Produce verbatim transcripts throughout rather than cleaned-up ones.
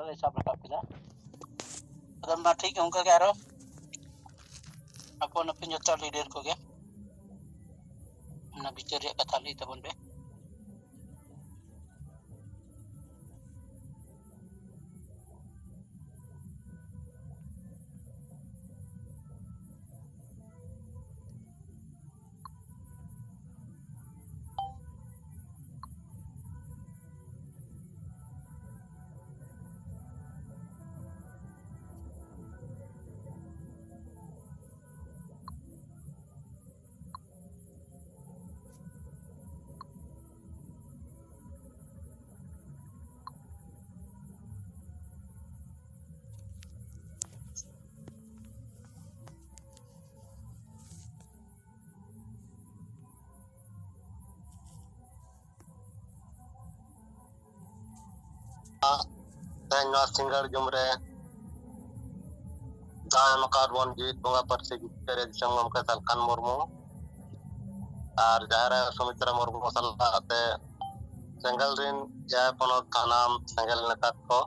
ᱞᱮ ᱥᱟᱵ ᱨᱟᱠᱟᱵ ᱠᱮᱫᱟ᱾ ᱟᱫᱚ ᱢᱟ ᱴᱷᱤᱠ ᱚᱱᱠᱟ ᱜᱮ ᱟᱨᱚ ᱟᱯᱟᱱ ᱟᱹᱯᱤᱱ ᱡᱚᱛᱚ ᱞᱤᱰᱟᱨ ᱠᱚᱜᱮ ᱚᱱᱟ ᱵᱤᱪᱟᱹᱨ ᱨᱮᱭᱟᱜ ᱠᱟᱛᱷᱟ ᱞᱟᱹᱭ ᱛᱟᱵᱚᱱ ᱯᱮ᱾ ᱛᱮᱦᱮᱧ ᱱᱚᱣᱟ ᱥᱤᱸᱜᱟᱹᱲ ᱡᱩᱢ ᱨᱮ ᱫᱟᱣ ᱮᱢ ᱟᱠᱟᱫ ᱵᱚᱱ ᱡᱤᱣᱤᱫ ᱵᱚᱸᱜᱟ ᱯᱟᱹᱨᱥᱤ ᱡᱤᱛᱠᱟᱹᱨᱤᱭᱟᱹ ᱫᱤᱥᱚᱢ ᱜᱚᱢᱠᱮ ᱥᱟᱞᱠᱷᱟᱱ ᱢᱩᱨᱢᱩ ᱟᱨ ᱡᱟᱦᱮᱨ ᱟᱭᱳ ᱥᱩᱢᱤᱛᱨᱟ ᱢᱩᱨᱢᱩ ᱥᱟᱞᱟᱜ ᱛᱮ ᱥᱮᱸᱜᱮᱞ ᱨᱤᱱ ᱮᱭᱟᱭ ᱯᱚᱱᱚᱛ ᱥᱟᱱᱟᱢ ᱥᱮᱸᱜᱮᱞ ᱱᱮᱛᱟᱨ ᱠᱚ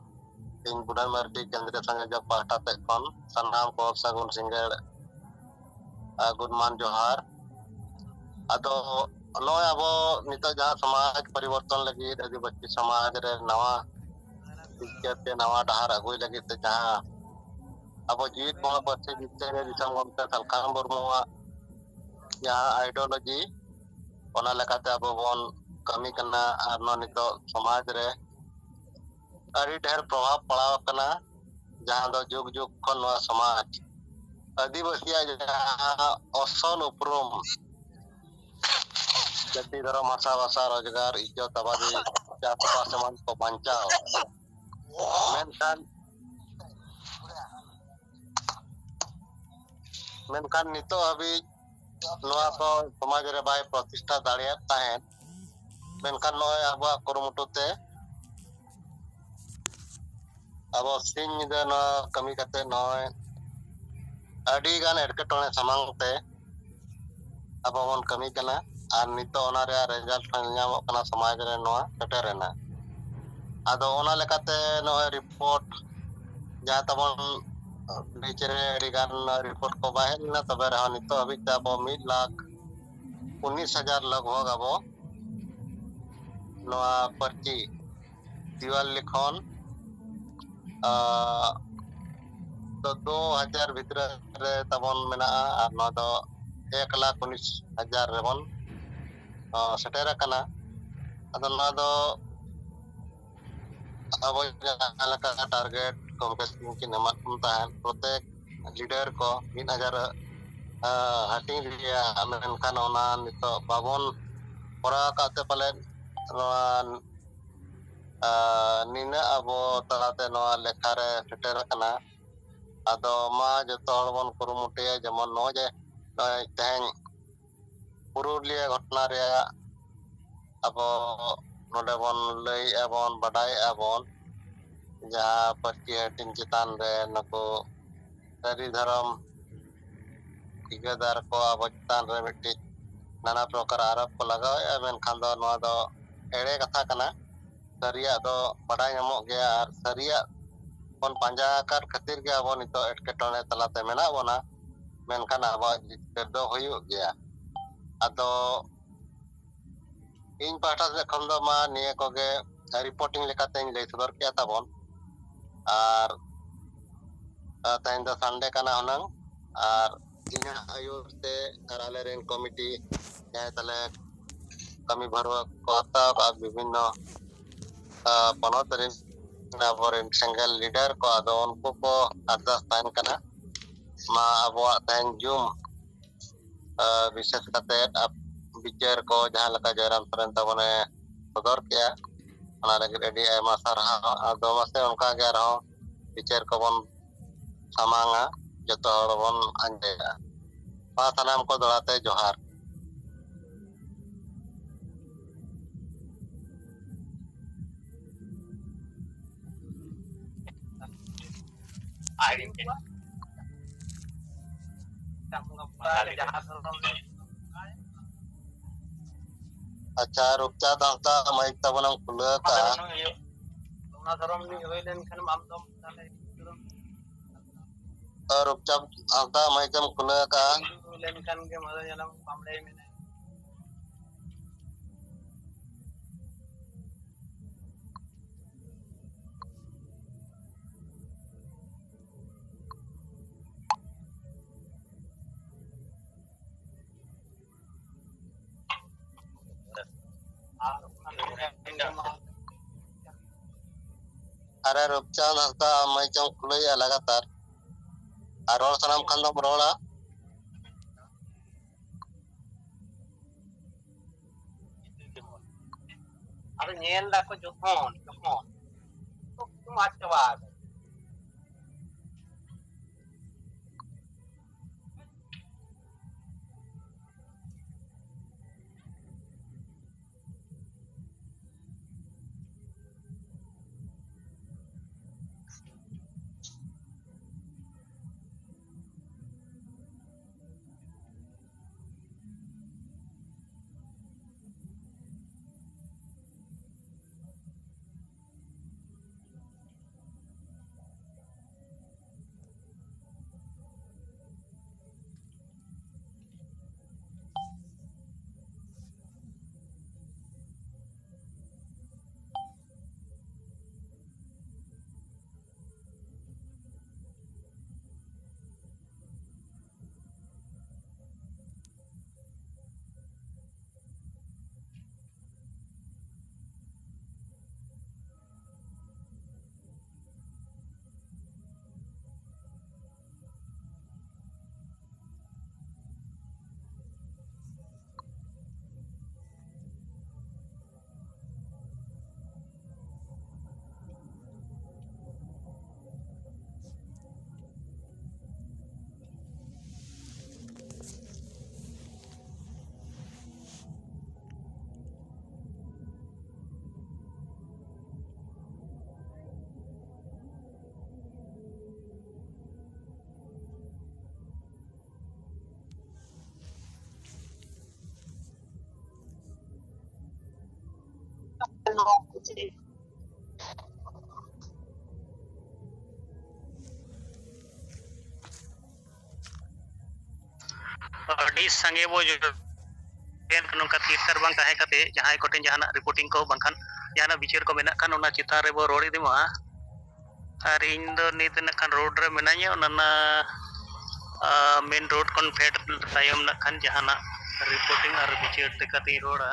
ᱤᱧ ᱵᱩᱰᱷᱟᱹ ᱢᱟᱨᱰᱤ ᱠᱮᱱᱫᱨᱤᱭᱚ ᱥᱚᱝᱭᱳᱡᱚᱠ ᱯᱟᱦᱴᱟ ᱥᱮᱫ ᱠᱷᱚᱱ ᱥᱟᱱᱟᱢ ᱠᱚ ᱥᱟᱹᱜᱩᱱ ᱥᱤᱸᱜᱟᱹᱲ, ᱟᱨ ᱜᱩᱰ ᱢᱚᱨᱱᱤᱝ ᱡᱚᱦᱟᱨ᱾ ᱟᱫᱚ ᱱᱚᱜᱼᱚᱭ ᱟᱵᱚ ᱱᱤᱛᱚᱜ ᱡᱟᱦᱟᱸ ᱥᱚᱢᱟᱡᱽ ᱯᱚᱨᱤᱵᱚᱨᱛᱚᱱ ᱞᱟᱹᱜᱤᱫ ᱟᱹᱫᱤᱵᱟᱹᱥᱤ ᱥᱚᱢᱟᱡᱽ ᱨᱮ ᱱᱟᱣᱟ ᱵᱤᱪᱟᱹᱨ ᱛᱮ ᱱᱟᱣᱟ ᱰᱟᱦᱟᱨ ᱟᱹᱜᱩᱭ ᱞᱟᱹᱜᱤᱫ ᱛᱮ ᱡᱟᱦᱟᱸ ᱟᱵᱚ ᱡᱤᱣᱤᱫ ᱵᱚᱸᱜᱟ ᱯᱟᱹᱨᱥᱤ ᱡᱤᱛᱠᱟᱹᱨᱤᱭᱟᱹ ᱫᱤᱥᱚᱢ ᱜᱚᱢᱠᱮ ᱥᱟᱞᱠᱷᱟᱱ ᱢᱩᱨᱢᱩᱣᱟᱜ ᱡᱟᱦᱟᱸ ideology, ᱚᱱᱟ ᱞᱮᱠᱟᱛᱮ ᱟᱵᱚ ᱵᱚᱱ ᱠᱟᱹᱢᱤ ᱠᱟᱱᱟ᱾ ᱟᱨ ᱱᱚᱣᱟ ᱱᱤᱛᱚᱜ ᱥᱚᱢᱟᱡᱽ ᱨᱮ ᱟᱹᱰᱤ ᱰᱷᱮᱨ ᱯᱨᱚᱵᱷᱟᱵᱽ ᱯᱟᱲᱟᱣ ᱟᱠᱟᱱᱟ, ᱡᱟᱦᱟᱸ ᱫᱚ ᱡᱩᱜᱽ ᱡᱩᱜᱽ ᱠᱷᱚᱱ ᱱᱚᱣᱟ ᱥᱚᱢᱟᱡᱽ ᱟᱹᱫᱤᱵᱟᱹᱥᱤᱭᱟᱜ ᱡᱟᱦᱟᱸ ᱚᱥᱚᱞ ᱩᱯᱨᱩᱢ, ᱡᱟᱹᱛᱤ, ᱫᱷᱚᱨᱚᱢ, ᱵᱷᱟᱥᱟ, ᱵᱷᱟᱥᱟ, ᱨᱳᱡᱽᱜᱟᱨ, ᱤᱡᱽᱡᱚᱛ, ᱟᱵᱟᱫᱤ, ᱪᱟᱥᱵᱟᱥ ᱮᱢᱟᱱ ᱠᱚ ᱵᱟᱧᱪᱟᱣ᱾ ᱢᱮᱱᱠᱷᱟᱱ, ᱢᱮᱱᱠᱷᱟᱱ ᱱᱤᱛᱚᱜ ᱦᱟᱹᱵᱤᱡ ᱱᱚᱣᱟ ᱠᱚ ᱥᱚᱢᱟᱡᱽ ᱨᱮ ᱵᱟᱭ ᱯᱨᱚᱛᱤᱥᱴᱷᱟ ᱫᱟᱲᱮᱭᱟᱜ ᱛᱟᱦᱮᱸᱫ᱾ ᱢᱮᱱᱠᱷᱟᱱ ᱱᱚᱜᱼᱚᱭ ᱟᱵᱚᱣᱟᱜ ᱠᱩᱨᱩᱢᱩᱴᱩ ᱛᱮ ᱟᱵᱚ ᱥᱤᱧ ᱧᱤᱫᱟᱹ ᱱᱚᱣᱟ ᱠᱟᱹᱢᱤ ᱠᱟᱛᱮ ᱱᱚᱜᱼᱚᱭ ᱟᱹᱰᱤ ᱜᱟᱱ ᱮᱴᱠᱮᱴᱚᱬᱮ ᱥᱟᱢᱟᱝ ᱛᱮ ᱟᱵᱚ ᱵᱚᱱ ᱠᱟᱹᱢᱤ ᱠᱟᱱᱟ᱾ ᱟᱨ ᱱᱤᱛᱚᱜ ᱚᱱᱟ ᱨᱮᱭᱟᱜ result ᱦᱚᱸ ᱧᱮᱞ ᱧᱟᱢᱚᱜ ᱠᱟᱱᱟ, ᱥᱚᱢᱟᱡᱽ ᱨᱮ ᱱᱚᱣᱟ ᱥᱮᱴᱮᱨ ᱮᱱᱟ᱾ ᱟᱫᱚ ᱚᱱᱟ ᱞᱮᱠᱟᱛᱮ ᱱᱚᱜᱼᱚᱭ ᱨᱤᱯᱳᱨᱴ ᱡᱟᱦᱟᱸ ᱛᱟᱵᱚᱱ ᱵᱤᱪ ᱨᱮ ᱟᱹᱰᱤ ᱜᱟᱱ ᱨᱤᱯᱳᱨᱴ ᱠᱚ ᱵᱟᱭ ᱦᱮᱡ ᱞᱮᱱᱟ, ᱛᱚᱵᱮ ᱨᱮᱦᱚᱸ ᱱᱤᱛᱚᱜ ᱦᱟᱹᱵᱤᱡ ᱛᱮ ᱟᱵᱚ ᱢᱤᱫ ᱞᱟᱠᱷ ᱩᱱᱤᱥ ᱦᱟᱡᱟᱨ ᱞᱟᱜᱽᱵᱷᱟᱜᱽ ᱟᱵᱚ ᱱᱚᱣᱟ ᱯᱟᱹᱨᱪᱤ ᱫᱤᱣᱟᱞ ᱞᱤᱠᱷᱚᱱ ᱫᱚ ᱫᱩ ᱦᱟᱡᱟᱨ ᱵᱷᱤᱛᱨᱤ ᱨᱮ ᱛᱟᱵᱚᱱ ᱢᱮᱱᱟᱜᱼᱟ, ᱟᱨ ᱱᱚᱣᱟ ᱫᱚ ᱮᱠ ᱞᱟᱠᱷ ᱩᱱᱤᱥ ᱦᱟᱡᱟᱨ ᱨᱮᱵᱚᱱ ᱥᱮᱴᱮᱨ ᱟᱠᱟᱱᱟ᱾ ᱟᱫᱚ ᱱᱚᱣᱟ ᱫᱚ ᱟᱵᱚ ᱡᱟᱦᱟᱸ ᱞᱮᱠᱟ ᱴᱟᱨᱜᱮᱴ ᱠᱚᱝᱜᱨᱮᱥ ᱠᱤᱱ ᱮᱢᱟᱫ ᱵᱚᱱ ᱛᱟᱦᱮᱸᱫ, ᱯᱨᱚᱛᱮᱠ ᱞᱤᱰᱟᱨ ᱠᱚ ᱢᱤᱫ ᱦᱟᱡᱟᱨ ᱦᱟᱹᱴᱤᱧ ᱨᱮᱭᱟᱜ, ᱢᱮᱱᱠᱷᱟᱱ ᱚᱱᱟ ᱱᱤᱛᱚᱜ ᱵᱟᱵᱚᱱ ᱠᱚᱨᱟᱣ ᱟᱠᱟᱫ ᱛᱮ ᱯᱟᱞᱮᱫ ᱱᱚᱣᱟ ᱱᱤᱱᱟᱹᱜ ᱟᱵᱚ ᱛᱟᱞᱟᱛᱮ ᱱᱚᱣᱟ ᱞᱮᱠᱷᱟ ᱨᱮ ᱥᱮᱴᱮᱨ ᱟᱠᱟᱱᱟ᱾ ᱟᱫᱚ ᱢᱟ ᱡᱚᱛᱚ ᱦᱚᱲ ᱵᱚᱱ ᱠᱩᱨᱩᱢᱩᱴᱩᱭᱟ, ᱡᱮᱢᱚᱱ ᱱᱚᱜᱼᱚᱭ ᱡᱮ ᱱᱚᱜᱼᱚᱭ ᱛᱮᱦᱮᱧ ᱯᱩᱨᱩᱞᱤᱭᱟᱹ ᱜᱷᱚᱴᱚᱱᱟ ᱨᱮᱭᱟᱜ ᱟᱵᱚ ᱱᱚᱰᱮ ᱵᱚᱱ ᱞᱟᱹᱭᱮᱜᱼᱟ ᱵᱚᱱ, ᱵᱟᱰᱟᱭᱮᱜᱼᱟ ᱵᱚᱱ, ᱡᱟᱦᱟᱸ ᱯᱟᱹᱨᱥᱤ ᱦᱟᱹᱴᱤᱧ ᱪᱮᱛᱟᱱ ᱨᱮ ᱱᱩᱠᱩ ᱥᱟᱹᱨᱤ ᱫᱷᱚᱨᱚᱢ ᱴᱷᱤᱠᱟᱹᱫᱟᱨ ᱠᱚ ᱟᱵᱚ ᱪᱮᱛᱟᱱ ᱨᱮ ᱢᱤᱫᱴᱤᱡ ᱱᱟᱱᱟ ᱯᱨᱚᱠᱟᱨ ᱟᱨᱳᱯ ᱠᱚ ᱞᱟᱜᱟᱣᱮᱜᱼᱟ, ᱢᱮᱱᱠᱷᱟᱱ ᱫᱚ ᱱᱚᱣᱟ ᱫᱚ ᱮᱲᱮ ᱠᱟᱛᱷᱟ ᱠᱟᱱᱟ᱾ ᱥᱟᱹᱨᱤᱭᱟᱜ ᱫᱚ ᱵᱟᱰᱟᱭ ᱧᱟᱢᱚᱜ ᱜᱮᱭᱟ, ᱟᱨ ᱥᱟᱹᱨᱤᱭᱟᱜ ᱵᱚᱱ ᱯᱟᱸᱡᱟ ᱟᱠᱟᱫ ᱠᱷᱟᱹᱛᱤᱨ ᱜᱮ ᱟᱵᱚ ᱱᱤᱛᱚᱜ ᱮᱴᱠᱮᱴᱚᱬᱮ ᱛᱟᱞᱟᱛᱮ ᱢᱮᱱᱟᱜ ᱵᱚᱱᱟ, ᱢᱮᱱᱠᱷᱟᱱ ᱟᱵᱚᱣᱟᱜ ᱡᱤᱛᱠᱟᱹᱨ ᱫᱚ ᱦᱩᱭᱩᱜ ᱜᱮᱭᱟ᱾ ᱟᱫᱚ ᱤᱧ ᱯᱟᱦᱴᱟ ᱥᱮᱫ ᱠᱷᱚᱱ ᱫᱚ ᱢᱟ ᱱᱤᱭᱟᱹ ᱠᱚᱜᱮ ᱨᱤᱯᱳᱨᱴᱤᱝ ᱞᱮᱠᱟᱛᱮᱧ ᱞᱟᱹᱭ ᱥᱚᱫᱚᱨ ᱠᱮᱜᱼᱟ ᱛᱟᱵᱚᱱ᱾ ᱟᱨ ᱛᱮᱦᱮᱧ ᱫᱚ ᱥᱟᱱᱰᱮ ᱠᱟᱱᱟ ᱦᱩᱱᱟᱹᱝ, ᱟᱨ ᱤᱧᱟᱹᱜ ᱟᱹᱭᱩᱨ ᱛᱮ ᱟᱨ ᱟᱞᱮᱨᱮᱱ ᱠᱚᱢᱤᱴᱤ ᱡᱟᱦᱟᱸᱭ ᱛᱟᱞᱮ ᱠᱟᱹᱢᱤ ᱵᱷᱟᱨ ᱠᱚ ᱦᱟᱛᱟᱣ ᱠᱟᱜᱼᱟ ᱵᱤᱵᱷᱤᱱᱱᱚ ᱯᱚᱱᱚᱛ ᱨᱮᱱ ᱟᱵᱚᱨᱮᱱ ᱥᱮᱸᱜᱮᱞ ᱞᱤᱰᱟᱨ ᱠᱚ, ᱟᱫᱚ ᱩᱱᱠᱩ ᱠᱚ ᱟᱨᱫᱟᱥ ᱛᱟᱦᱮᱱ ᱠᱟᱱᱟ, ᱢᱟ ᱟᱵᱚᱣᱟᱜ ᱛᱮᱦᱮᱧ ᱡᱩᱢ ᱵᱤᱥᱮᱥ ᱠᱟᱛᱮ ᱵᱤᱪᱟᱹᱨ ᱠᱚ ᱡᱟᱦᱟᱸ ᱞᱮᱠᱟ ᱡᱚᱭᱨᱟᱢ ᱥᱚᱨᱮᱱ ᱛᱟᱵᱚᱱᱮ ᱥᱚᱫᱚᱨ ᱠᱮᱜᱼᱟ, ᱚᱱᱟ ᱞᱟᱹᱜᱤᱫ ᱟᱹᱰᱤ ᱟᱭᱢᱟ ᱥᱟᱨᱦᱟᱣ᱾ ᱟᱫᱚ ᱢᱟᱥᱮ ᱚᱱᱠᱟ ᱜᱮ ᱟᱨᱦᱚᱸ ᱵᱤᱪᱟᱹᱨ ᱠᱚᱵᱚᱱ ᱥᱟᱢᱟᱝᱟ, ᱡᱚᱛᱚ ᱦᱚᱲ ᱵᱚᱱ ᱟᱸᱡᱚᱢᱟ᱾ ᱢᱟ ᱥᱟᱱᱟᱢ ᱠᱚ ᱫᱚᱲᱦᱟ ᱛᱮ ᱡᱚᱦᱟᱨ᱾ ᱟᱪᱪᱷᱟ, ᱨᱩᱯᱪᱟᱸᱫᱽ ᱦᱟᱸᱥᱫᱟ, ᱢᱟᱭᱤᱠ ᱛᱟᱵᱚᱱᱮᱢ ᱠᱷᱩᱞᱟᱹᱣ ᱟᱠᱟᱫᱼᱟ᱾ ᱫᱷᱚᱨᱚᱢ ᱨᱤᱱᱤᱡ ᱦᱩᱭ ᱞᱮᱱᱠᱷᱟᱱ ᱟᱢ ᱫᱚᱢ ᱛᱟᱦᱞᱮ ᱨᱩᱯᱪᱟᱸᱫᱽ ᱦᱟᱸᱥᱫᱟ ᱢᱟᱭᱤᱠ ᱮᱢ ᱠᱷᱩᱞᱟᱹᱣ ᱟᱠᱟᱜᱼᱟ᱾ ᱦᱤᱱᱫᱩ ᱞᱮᱱᱠᱷᱟᱱ ᱜᱮ ᱢᱟᱫᱟ ᱧᱮᱞᱟᱢ ᱵᱟᱢᱲᱮ ᱢᱮᱱᱟᱭ᱾ ᱟᱨᱮ ᱨᱩᱯᱪᱟᱸᱫᱽ ᱦᱟᱸᱥᱫᱟ, ᱢᱟᱭᱤᱠ ᱮᱢ ᱠᱷᱩᱞᱟᱹᱭᱟ ᱞᱟᱜᱟᱛᱟᱨ᱾ ᱟᱨ ᱨᱚᱲ ᱥᱟᱱᱟᱢ ᱠᱷᱟᱱ ᱫᱚᱢ ᱨᱚᱲᱟ᱾ ᱟᱫᱚ ᱧᱮᱞ ᱫᱟᱠᱚ ᱡᱚᱠᱷᱚᱱ, ᱛᱚᱠᱷᱚᱱ ᱥᱚᱵ ᱠᱚ ᱟᱫ ᱪᱟᱵᱟ ᱟᱠᱟᱱᱟ᱾ ᱟᱹᱰᱤ ᱥᱟᱸᱜᱮ ᱵᱚ ᱡᱚ-, ᱱᱚᱝᱠᱟ ᱛᱷᱤᱨ ᱛᱷᱟᱨ ᱵᱟᱝ ᱛᱟᱦᱮᱸ ᱠᱟᱛᱮ ᱡᱟᱦᱟᱸᱭ ᱠᱚᱴᱷᱮᱱ ᱡᱟᱦᱟᱱᱟᱜ ᱨᱤᱯᱳᱨᱴᱤᱝ ᱠᱚ ᱵᱟᱝᱠᱷᱟᱱ ᱡᱟᱦᱟᱱᱟᱜ ᱵᱤᱪᱟᱹᱨ ᱠᱚ ᱢᱮᱱᱟᱜ ᱠᱷᱟᱱ ᱚᱱᱟ ᱪᱮᱛᱟᱱ ᱨᱮᱵᱚ ᱨᱚᱲ ᱤᱫᱤ ᱢᱟ᱾ ᱟᱨ ᱤᱧ ᱫᱚ ᱱᱤᱛ ᱱᱟᱜ ᱠᱷᱟᱱ ᱨᱳᱰ ᱨᱮ ᱢᱮᱱᱟᱹᱧᱟ, ᱚᱱᱟ ᱱᱟ-, ᱟ, ᱢᱮᱱ ᱨᱳᱰ ᱠᱷᱚᱱ ᱯᱷᱮᱰ ᱛᱟᱭᱚᱢ ᱱᱟᱜ ᱠᱷᱟᱱ ᱡᱟᱦᱟᱱᱟᱜ ᱨᱤᱯᱳᱨᱴᱤᱝ ᱟᱨ ᱵᱤᱪᱟᱹᱨ ᱞᱮᱠᱟᱛᱤᱧ ᱨᱚᱲᱟ᱾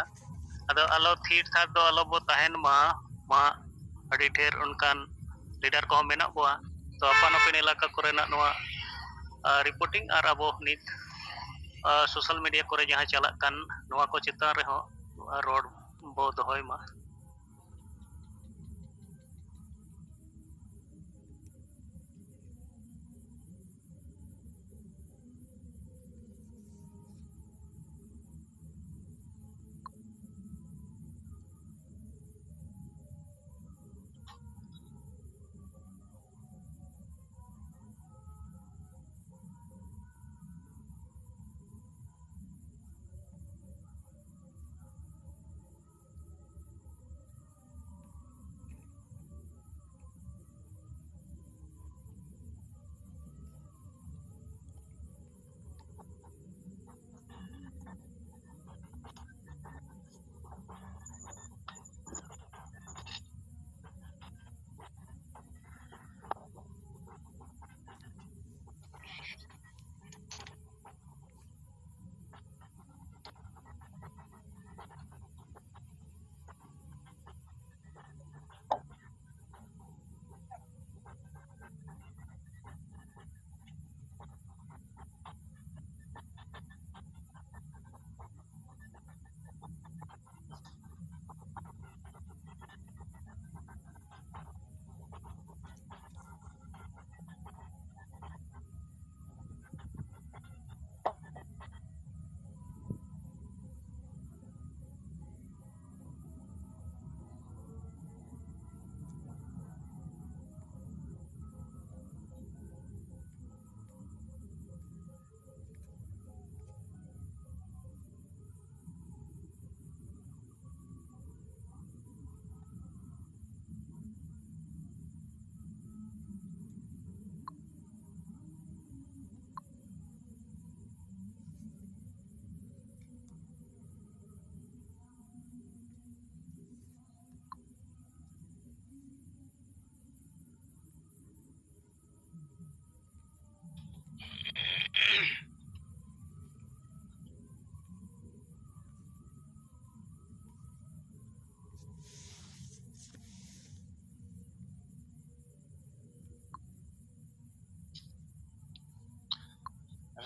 ᱟᱫᱚ ᱟᱞᱚ ᱛᱷᱤᱨ ᱛᱷᱟᱨ ᱫᱚ ᱟᱞᱚ ᱵᱚ ᱛᱟᱦᱮᱱ ᱢᱟ, ᱢᱟ ᱟᱹᱰᱤ ᱰᱷᱮᱨ ᱚᱱᱠᱟᱱ ᱞᱤᱰᱟᱨ ᱠᱚᱦᱚᱸ ᱢᱮᱱᱟᱜ ᱠᱚᱣᱟ᱾ ᱛᱚ ᱟᱯᱟᱱ ᱟᱹᱯᱤᱱ ᱮᱞᱟᱠᱟ ᱠᱚᱨᱮᱱᱟᱜ ᱱᱚᱣᱟ, ᱟ, ᱨᱤᱯᱳᱨᱴᱤᱝ ᱟᱨ ᱟᱵᱚ ᱱᱤᱛ, ᱟ, ᱥᱳᱥᱟᱞ ᱢᱤᱰᱤᱭᱟ ᱠᱚᱨᱮ ᱡᱟᱦᱟᱸ ᱪᱟᱞᱟᱜ ᱠᱟᱱ ᱱᱚᱣᱟ ᱠᱚ ᱪᱮᱛᱟᱱ ᱨᱮᱦᱚᱸ ᱨᱚᱲ ᱵᱚ ᱫᱚᱦᱚᱭ ᱢᱟ᱾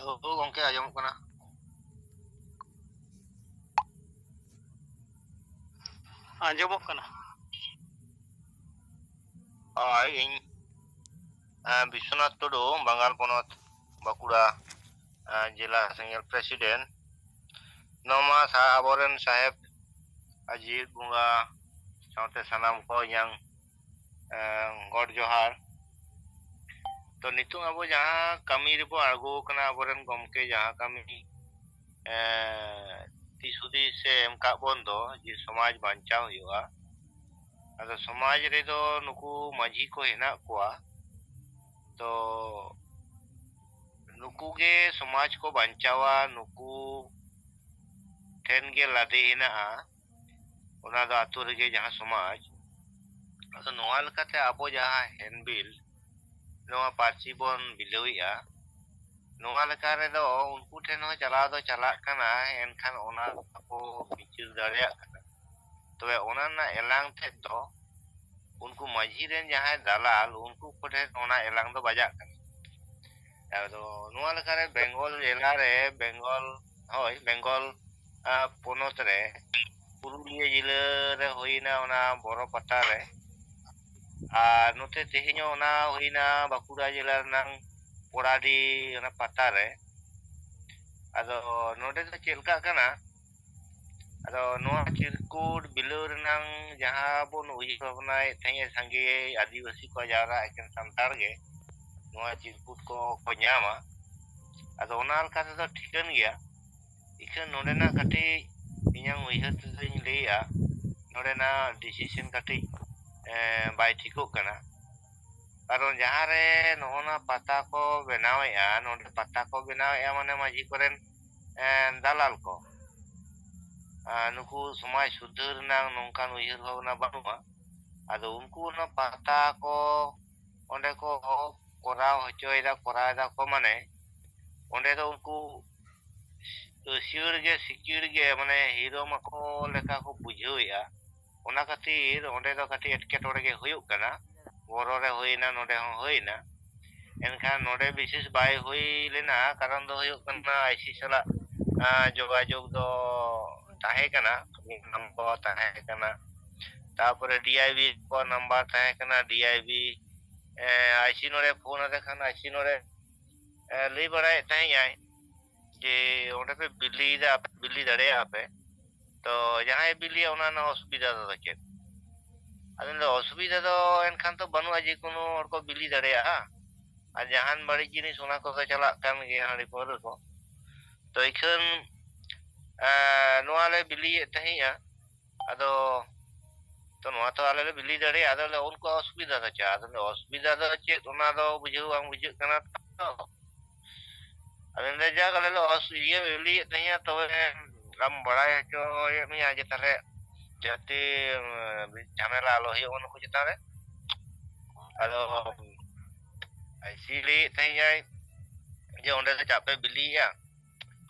ᱦᱳ ᱜᱚᱝᱠᱮ, ᱟᱸᱡᱚᱢᱚᱜ ᱠᱟᱱᱟ᱾ ᱟᱸᱡᱚᱢᱚᱜ ᱠᱟᱱᱟ᱾ ᱦᱳᱭ, ᱤᱧ, ᱮᱸ, ᱵᱤᱥᱥᱚᱱᱟᱛᱷ ᱴᱩᱰᱩ, ᱵᱟᱝᱜᱟᱞ ᱯᱚᱱᱚᱛ, ᱵᱟᱸᱠᱩᱲᱟ, ᱮᱸ, ᱡᱮᱞᱟ ᱥᱮᱸᱜᱮᱞ president᱾ ᱱᱚᱣᱟ ᱢᱟ ᱥᱟ-, ᱟᱵᱚᱨᱮᱱ ᱥᱟᱦᱮᱵᱽ, ᱟᱹᱡᱤᱡ ᱵᱚᱸᱜᱟ ᱥᱟᱶᱛᱮ ᱥᱟᱱᱟᱢ ᱠᱚ ᱤᱧᱟᱹᱝ, ᱮᱸ, ᱜᱚᱰ ᱡᱚᱦᱟᱨ᱾ ᱛᱚ, ᱱᱤᱛᱚᱜ ᱟᱵᱚ ᱡᱟᱦᱟᱸ ᱠᱟᱹᱢᱤ ᱨᱮᱵᱚ ᱟᱬᱜᱚ ᱟᱠᱟᱱᱟ, ᱟᱵᱚᱨᱮᱱ ᱜᱚᱢᱠᱮ ᱡᱟᱦᱟᱸ ᱠᱟᱹᱢᱤ, ᱮᱸ, ᱫᱤᱥ ᱦᱩᱫᱤᱥ ᱮ ᱮᱢ ᱠᱟᱜ ᱵᱚᱱ ᱫᱚ, ᱡᱮ ᱥᱚᱢᱟᱡᱽ ᱵᱟᱧᱪᱟᱣ ᱦᱩᱭᱩᱜᱼᱟ᱾ ᱟᱫᱚ ᱥᱚᱢᱟᱡᱽ ᱨᱮᱫᱚ ᱱᱩᱠᱩ ᱢᱟᱹᱡᱷᱤ ᱠᱚ ᱦᱮᱱᱟᱜ ᱠᱚᱣᱟ, ᱛᱚ ᱱᱩᱠᱩ ᱜᱮ ᱥᱚᱢᱟᱡᱽ ᱠᱚ ᱵᱟᱧᱪᱟᱣᱟ, ᱱᱩᱠᱩ ᱴᱷᱮᱱ ᱜᱮ ᱞᱟᱫᱮ ᱦᱮᱱᱟᱜᱼᱟ᱾ ᱚᱱᱟ ᱫᱚ ᱟᱛᱳ ᱨᱮᱜᱮ ᱡᱟᱦᱟᱸ ᱥᱚᱢᱟᱡᱽ᱾ ᱟᱫᱚ ᱱᱚᱣᱟ ᱞᱮᱠᱟᱛᱮ ᱟᱵᱚ ᱡᱟᱦᱟᱸ handbill, ᱱᱚᱣᱟ ᱯᱟᱹᱨᱥᱤ ᱵᱚᱱ ᱵᱤᱞᱟᱹᱣᱮᱫᱼᱟ, ᱱᱚᱣᱟ ᱞᱮᱠᱟ ᱨᱮᱫᱚ ᱩᱱᱠᱩ ᱴᱷᱮᱱ ᱦᱚᱸ ᱪᱟᱞᱟᱣ ᱫᱚ ᱪᱟᱞᱟᱜ ᱠᱟᱱᱟ, ᱮᱱᱠᱷᱟᱱ ᱚᱱᱟ ᱵᱟᱠᱚ ᱵᱤᱪᱟᱹᱨ ᱫᱟᱲᱮᱭᱟᱜ ᱠᱟᱱᱟ᱾ ᱛᱚᱵᱮ ᱚᱱᱟ ᱨᱮᱱᱟᱜ ᱮᱞᱟᱝ ᱛᱮᱫ ᱫᱚ ᱩᱱᱠᱩ ᱢᱟᱹᱡᱷᱤ ᱨᱮᱱ ᱡᱟᱦᱟᱸᱭ ᱫᱟᱞᱟᱞ, ᱩᱱᱠᱩ ᱠᱚᱴᱷᱮᱱ ᱚᱱᱟ ᱮᱞᱟᱝ ᱫᱚ ᱵᱟᱡᱟᱜ ᱠᱟᱱᱟ᱾ ᱟᱫᱚ ᱱᱚᱣᱟ ᱞᱮᱠᱟᱨᱮ ᱵᱮᱝᱜᱚᱞ ᱡᱮᱞᱟ ᱨᱮ, ᱵᱮᱝᱜᱚᱞ, ᱦᱳᱭ, ᱵᱮᱝᱜᱚᱞ, ᱟ, ᱯᱚᱱᱚᱛ ᱨᱮ ᱯᱩᱨᱩᱞᱤᱭᱟᱹ ᱡᱮᱞᱟ ᱨᱮ ᱦᱩᱭᱱᱟ ᱚᱱᱟ ᱵᱚᱨᱚ ᱯᱟᱛᱟ ᱨᱮ, ᱟᱨ ᱱᱚᱛᱮ ᱛᱮᱦᱮᱧ ᱦᱚᱸ ᱚᱱᱟ ᱦᱩᱭᱱᱟ ᱵᱟᱸᱠᱩᱲᱟ ᱡᱮᱞᱟ ᱨᱮᱱᱟᱝ ᱯᱚᱲᱟᱰᱤ ᱚᱱᱟ ᱯᱟᱛᱟ ᱨᱮ᱾ ᱟᱫᱚ ᱱᱚᱰᱮ ᱫᱚ ᱪᱮᱫ ᱞᱮᱠᱟᱜ ᱠᱟᱱᱟ, ᱟᱫᱚ ᱱᱚᱣᱟ ᱪᱤᱨᱠᱩᱴ ᱵᱤᱞᱟᱹᱣ ᱨᱮᱱᱟᱝ ᱡᱟᱦᱟᱸ ᱵᱚᱱ ᱩᱭᱦᱟᱹᱨ ᱵᱷᱟᱵᱽᱱᱟᱭᱮᱫ ᱛᱟᱦᱮᱸᱫ, ᱥᱟᱸᱜᱮ ᱟᱹᱫᱤᱵᱟᱹᱥᱤ ᱠᱚ ᱡᱟᱣᱨᱟ, ᱮᱠᱮᱱ ᱥᱟᱱᱛᱟᱲ ᱜᱮ ᱱᱚᱣᱟ ᱪᱤᱨᱠᱩᱴ ᱠᱚ, ᱠᱚ ᱧᱟᱢᱟ᱾ ᱟᱫᱚ ᱚᱱᱟ ᱞᱮᱠᱟ ᱛᱮᱫᱚ ᱴᱷᱤᱠᱟᱹᱱ ᱜᱮᱭᱟ, ᱤᱠᱷᱟᱹᱱ ᱱᱚᱰᱮᱱᱟᱜ ᱠᱟᱹᱴᱤᱡ ᱤᱧᱟᱹᱝ ᱩᱭᱦᱟᱹᱨ ᱛᱮᱫᱚᱧ ᱞᱟᱹᱭᱮᱜᱼᱟ, ᱱᱚᱰᱮᱱᱟᱜ decision ᱠᱟᱹᱴᱤᱡ, ᱮᱸ, ᱵᱟᱭ ᱴᱷᱤᱠᱚᱜ ᱠᱟᱱᱟ᱾ ᱠᱟᱨᱚᱱ ᱡᱟᱦᱟᱸ ᱨᱮ ᱱᱚᱜᱼᱚ ᱱᱟ ᱯᱟᱛᱟ ᱠᱚ ᱵᱮᱱᱟᱣᱮᱜᱼᱟ, ᱱᱚᱰᱮ ᱯᱟᱛᱟ ᱠᱚ ᱵᱮᱱᱟᱣᱮᱜᱼᱟ ᱢᱟᱱᱮ ᱢᱟᱹᱡᱷᱤ ᱠᱚᱨᱮᱱ, ᱮᱸ, ᱫᱟᱞᱟᱞ ᱠᱚ᱾ ᱟᱨ ᱱᱩᱠᱩ ᱥᱚᱢᱟᱡᱽ ᱥᱩᱫᱷᱟᱹᱨ ᱨᱮᱱᱟᱜ ᱱᱚᱝᱠᱟᱱ ᱩᱭᱦᱟᱹᱨ ᱵᱷᱟᱵᱽᱱᱟ ᱵᱟᱹᱱᱩᱜᱼᱟ᱾ ᱟᱫᱚ ᱩᱱᱠᱩ ᱚᱱᱟ ᱯᱟᱛᱟ ᱠᱚ ᱚᱸᱰᱮ ᱠᱚ ᱠᱚᱨᱟᱣ ᱦᱚᱪᱚᱭᱮᱫᱟ, ᱠᱚᱨᱟᱣ ᱮᱫᱟ ᱠᱚ, ᱢᱟᱱᱮ ᱚᱸᱰᱮ ᱫᱚ ᱩᱱᱠᱩ ᱟᱹᱥᱭᱟᱹᱲ ᱜᱮ ᱥᱤᱠᱤᱲ ᱜᱮ, ᱢᱟᱱᱮ ᱦᱤᱨᱳ ᱢᱟᱠᱚ ᱞᱮᱠᱟ ᱠᱚ ᱵᱩᱡᱷᱟᱹᱣᱮᱫᱼᱟ᱾ ᱚᱱᱟ ᱠᱷᱟᱹᱛᱤᱨ ᱚᱸᱰᱮ ᱫᱚ ᱠᱟᱹᱴᱤᱡ ᱮᱴᱠᱮᱴᱚᱬᱮ ᱜᱮ ᱦᱩᱭᱩᱜ ᱠᱟᱱᱟ᱾ ᱵᱚᱨᱚ ᱨᱮ ᱦᱩᱭᱱᱟ, ᱱᱚᱰᱮ ᱦᱚᱸ ᱦᱩᱭᱱᱟ᱾ ᱮᱱᱠᱷᱟᱱ ᱱᱚᱰᱮ ᱵᱤᱥᱮᱥ ᱵᱟᱭ ᱦᱩᱭ ᱞᱮᱱᱟ᱾ ᱠᱟᱨᱚᱱ ᱫᱚ ᱦᱩᱭᱩᱜ ᱠᱟᱱᱟ, ᱟᱭᱥᱤ ᱥᱟᱞᱟᱜ, ᱟᱸ, ᱡᱳᱜᱟᱡᱳᱜᱽ ᱫᱚ ᱛᱟᱦᱮᱸ ᱠᱟᱱᱟ, ᱱᱚᱢᱵᱚᱨ ᱛᱟᱦᱮᱸ ᱠᱟᱱᱟ᱾ ᱛᱟᱯᱚᱨᱮ ᱰᱤᱟᱭᱵᱤ ᱠᱚ ᱱᱟᱢᱵᱟᱨ ᱛᱟᱦᱮᱸ ᱠᱟᱱᱟ, ᱰᱤᱟᱭᱵᱤ, ᱮᱸ, ᱟᱭᱥᱤ ᱱᱚᱰᱮ ᱯᱷᱳᱱ ᱟᱫᱮ ᱠᱷᱟᱱ ᱟᱭᱥᱤ ᱱᱚᱰᱮ, ᱮᱸ, ᱞᱟᱹᱭ ᱵᱟᱲᱟᱭᱮᱫ ᱛᱟᱦᱮᱸ ᱟᱭ ᱡᱮ ᱚᱸᱰᱮ ᱯᱮ ᱵᱤᱞᱤᱭᱮᱫᱟ, ᱵᱤᱞᱤ ᱫᱟᱲᱮᱭᱟᱜᱼᱟ ᱯᱮ᱾ ᱛᱚ ᱡᱟᱦᱟᱸᱭ ᱵᱤᱞᱤᱭᱟ ᱚᱱᱟ ᱨᱮᱱᱟᱜ ᱚᱥᱩᱵᱤᱫᱷᱟ ᱫᱚ ᱪᱮᱫ? ᱟᱫᱚ ᱞᱟᱹᱭ ᱫᱟ, ᱚᱥᱩᱵᱤᱫᱷᱟ ᱫᱚ ᱮᱱᱠᱷᱟᱱ ᱛᱚ ᱵᱟᱹᱱᱩᱜᱼᱟ, ᱡᱮ ᱠᱳᱱᱳ ᱦᱚᱲ ᱠᱚ ᱵᱤᱞᱤ ᱫᱟᱲᱮᱭᱟᱜᱼᱟ᱾ ᱟᱨ ᱡᱟᱦᱟᱱ ᱵᱟᱹᱲᱤᱡ ᱡᱤᱱᱤᱥ ᱚᱱᱟ ᱠᱚᱫᱚ ᱪᱟᱞᱟᱜ ᱠᱟᱱ ᱜᱮᱭᱟ, ᱦᱟᱺᱰᱤ ᱯᱟᱹᱣᱨᱟᱹ ᱠᱚ᱾ ᱛᱚ ᱤᱠᱷᱟᱹᱱ, ᱮᱸ, ᱱᱚᱣᱟ ᱞᱮ ᱵᱤᱞᱤᱭᱮᱫ ᱛᱟᱦᱮᱸᱜᱼᱟ᱾ ᱟᱫᱚ ᱛᱚ ᱱᱚᱣᱟ ᱛᱚ ᱟᱞᱮ ᱞᱮ ᱵᱤᱞᱤ ᱫᱟᱲᱮᱭᱟᱜᱼᱟ, ᱟᱫᱚ ᱞᱮ ᱩᱱᱠᱩᱣᱟᱜ ᱚᱥᱩᱵᱤᱫᱷᱟ ᱫᱚ ᱪᱮᱫ? ᱟᱫᱚ ᱞᱮ ᱚᱥᱩᱵᱤᱫᱷᱟ ᱫᱚ ᱪᱮᱫ, ᱚᱱᱟ ᱫᱚ ᱵᱩᱡᱷᱟᱹᱣ ᱵᱟᱝ ᱵᱩᱡᱷᱟᱹᱜ ᱠᱟᱱᱟ ᱛᱚ᱾ ᱟᱫᱚ ᱞᱮ ᱡᱟᱠ ᱟᱞᱮ ᱞᱮ ᱚᱥ-, ᱤᱭᱟᱹ ᱵᱤᱞᱤᱭᱮᱫ ᱛᱟᱦᱮᱸᱜᱼᱟ, ᱛᱚᱵᱮ ᱟᱢ ᱵᱟᱲᱟᱭ ᱦᱚᱪᱚᱭᱮᱫ ᱢᱮᱭᱟ ᱡᱮ ᱛᱟᱦᱞᱮ ᱡᱟᱛᱮ, ᱩᱸ, ᱡᱷᱟᱢᱮᱞᱟ ᱟᱞᱚ ᱦᱩᱭᱩᱜ ᱱᱩᱠᱩ ᱪᱮᱛᱟᱱ ᱨᱮ᱾ ᱟᱫᱚ ᱟᱭᱥᱤ ᱞᱟᱹᱭᱮᱫ ᱛᱟᱦᱮᱸᱜ ᱟᱭ ᱡᱮ ᱚᱸᱰᱮ ᱫᱚ ᱪᱟᱜ ᱯᱮ ᱵᱤᱞᱤᱭᱮᱜᱼᱟ,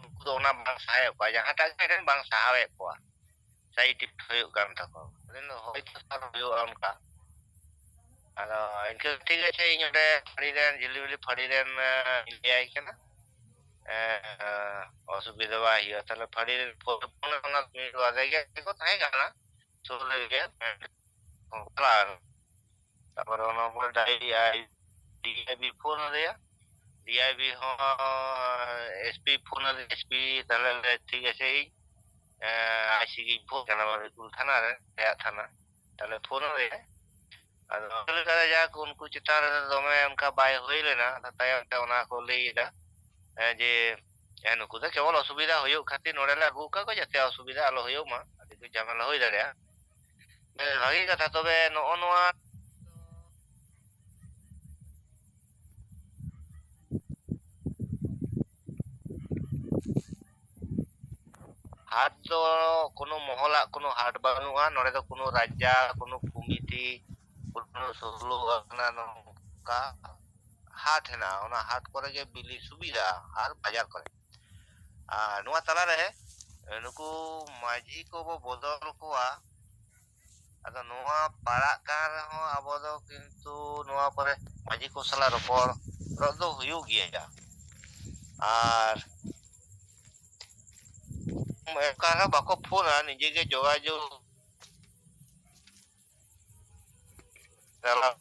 ᱩᱱᱠᱩ ᱫᱚ ᱚᱱᱟ ᱵᱟᱝ ᱥᱟᱦᱟᱭᱮᱫ ᱠᱚᱣᱟ, ᱡᱟᱦᱟᱸᱴᱟᱜ ᱜᱮ ᱢᱤᱫᱴᱮᱱ ᱵᱟᱝ ᱥᱟᱦᱟᱣᱮᱫ ᱠᱚᱣᱟ, ᱥᱟᱭᱤᱰ ᱤᱯᱷᱮᱠᱴ ᱦᱩᱭᱩᱜ ᱠᱟᱱ ᱛᱟᱠᱚᱣᱟ᱾ ᱟᱫᱚ ᱞᱟᱹᱭ ᱫᱟ, ᱦᱳᱭ ᱛᱚ ᱥᱟᱨ ᱦᱩᱭᱩᱜᱼᱟ ᱚᱱᱠᱟ᱾ ᱟᱫᱚ ᱤᱱᱠᱟᱹ ᱴᱷᱤᱠ ᱟᱪᱷᱮ, ᱤᱧ ᱚᱸᱰᱮ ᱯᱷᱟᱹᱲᱤ ᱨᱮᱱ, ᱡᱷᱤᱞᱤᱢᱤᱞᱤ ᱯᱷᱟᱹᱲᱤ ᱨᱮᱱ, ᱮᱸ, ᱞᱟᱹᱭᱟᱭ ᱠᱟᱱᱟ᱾ ᱮᱸ, ᱚᱥᱩᱵᱤᱫᱷᱟ ᱵᱟᱭ ᱦᱩᱭᱩᱜᱼᱟ᱾ ᱛᱟᱦᱞᱮ ᱯᱷᱟᱹᱲᱤ ᱨᱮᱱ ᱯᱷᱳᱱ, ᱯᱷᱳᱱ ᱚᱱᱟ ᱢᱤᱫ ᱵᱟᱨ ᱨᱮᱜᱮ ᱠᱚ ᱛᱟᱦᱮᱸ ᱠᱟᱱᱟ, ᱥᱩᱨ ᱨᱮᱜᱮ᱾ ᱪᱟᱞᱟᱣ ᱮᱱᱟ᱾ ᱛᱟᱯᱚᱨᱮ ᱚᱱᱟ ᱯᱚᱨᱮ ᱰᱟᱭ-, ᱟᱭ-, ᱰᱤᱟᱭᱵᱤ ᱯᱷᱳᱱ ᱟᱫᱮᱭᱟ᱾ ᱰᱤᱟᱭᱵᱤ ᱦᱚᱸ ᱮᱥᱯᱤ ᱯᱷᱳᱱ ᱟᱫᱮᱭᱟ, ᱮᱥᱯᱤ ᱛᱟᱦᱞᱮ ᱞᱮ ᱴᱷᱤᱠ ᱟᱪᱷᱮ, ᱤᱧ, ᱮᱸ, ᱟᱭᱥᱤ ᱜᱤᱧ ᱯᱷᱳᱱ ᱠᱟᱱᱟ, ᱵᱟᱨᱤᱠᱩᱞ ᱛᱷᱟᱱᱟ ᱨᱮ, ᱨᱮᱭᱟᱜ ᱛᱷᱟᱱᱟ᱾ ᱛᱟᱦᱞᱮ ᱯᱷᱳᱱ ᱟᱫᱮᱭᱟ᱾ ᱟᱫᱚ ᱪᱮᱫ ᱞᱮᱠᱟ ᱨᱮ ᱡᱟᱠ ᱩᱱᱠᱩ ᱪᱮᱛᱟᱱ ᱨᱮ ᱫᱚᱢᱮ ᱚᱱᱠᱟ ᱵᱟᱭ ᱦᱩᱭ ᱞᱮᱱᱟ᱾ ᱟᱫᱚ ᱛᱟᱭᱚᱢ ᱛᱮ ᱚᱱᱟ ᱠᱚ ᱞᱟᱹᱭ ᱮᱫᱟ, ᱮᱸ, ᱡᱮ, ᱮᱸ, ᱱᱩᱠᱩ ᱫᱚ ᱠᱮᱵᱚᱞ ᱚᱥᱩᱵᱤᱫᱷᱟ ᱦᱩᱭᱩᱜ ᱠᱷᱟᱹᱛᱤᱨ ᱱᱚᱰᱮ ᱞᱮ ᱟᱹᱜᱩ ᱟᱠᱟᱫ ᱠᱚᱣᱟ, ᱡᱟᱛᱮ ᱚᱥᱩᱵᱤᱫᱷᱟ ᱟᱞᱚ ᱦᱩᱭᱩᱜ ᱢᱟ, ᱟᱹᱰᱤ ᱡᱳᱨ ᱡᱷᱟᱢᱮᱞᱟ ᱦᱩᱭ ᱫᱟᱲᱮᱭᱟᱜᱼᱟ᱾ ᱵᱮᱥ ᱵᱷᱟᱹᱜᱤ ᱠᱟᱛᱷᱟ᱾ ᱛᱚᱵᱮ ᱱᱚᱜᱼᱚ ᱱᱚᱣᱟ ᱦᱟᱴ ᱫᱚ ᱠᱳᱱᱳ ᱢᱚᱦᱚᱞᱟᱜ ᱠᱳᱱᱳ ᱦᱟᱴ ᱵᱟᱹᱱᱩᱜᱼᱟ᱾ ᱱᱚᱰᱮ ᱫᱚ ᱠᱳᱱᱳ ᱨᱟᱡᱟ, ᱠᱳᱱᱳ ᱠᱚᱢᱤᱴᱤ, ᱠᱳᱱᱳ ᱥᱳᱞᱳ ᱟᱱᱟ ᱱᱚᱝᱠᱟ ᱦᱟᱴ ᱦᱮᱱᱟᱜᱼᱟ᱾ ᱚᱱᱟ ᱦᱟᱴ ᱠᱚᱨᱮ ᱜᱮ ᱵᱤᱞᱤ ᱥᱩᱵᱤᱫᱷᱟ ᱟᱨ ᱵᱟᱡᱟᱨ ᱠᱚᱨᱮ᱾ ᱟᱨ ᱱᱚᱣᱟ ᱛᱟᱞᱟᱨᱮ ᱱᱩᱠᱩ ᱢᱟᱹᱡᱷᱤ ᱠᱚᱵᱚ ᱵᱚᱫᱚᱞ ᱠᱚᱣᱟ᱾ ᱟᱫᱚ ᱱᱚᱣᱟ ᱯᱟᱲᱟᱜ ᱠᱟᱱ ᱨᱮᱦᱚᱸ ᱟᱵᱚ ᱫᱚ ᱠᱤᱱᱛᱩ ᱱᱚᱣᱟ ᱠᱚᱨᱮ ᱢᱟᱹᱡᱷᱤ ᱠᱚ ᱥᱟᱞᱟᱜ ᱨᱚᱯᱚᱲ, ᱨᱚᱲ ᱫᱚ ᱦᱩᱭᱩᱜ ᱜᱮᱭᱟ᱾ ᱟᱨ ᱚᱠᱟ ᱨᱮᱦᱚᱸ ᱵᱟᱠᱚ ᱯᱷᱳᱱᱟ, ᱱᱤᱡᱮ ᱜᱮ ᱡᱳᱜᱟᱡᱳᱜᱽ ᱪᱟᱞᱟᱣ,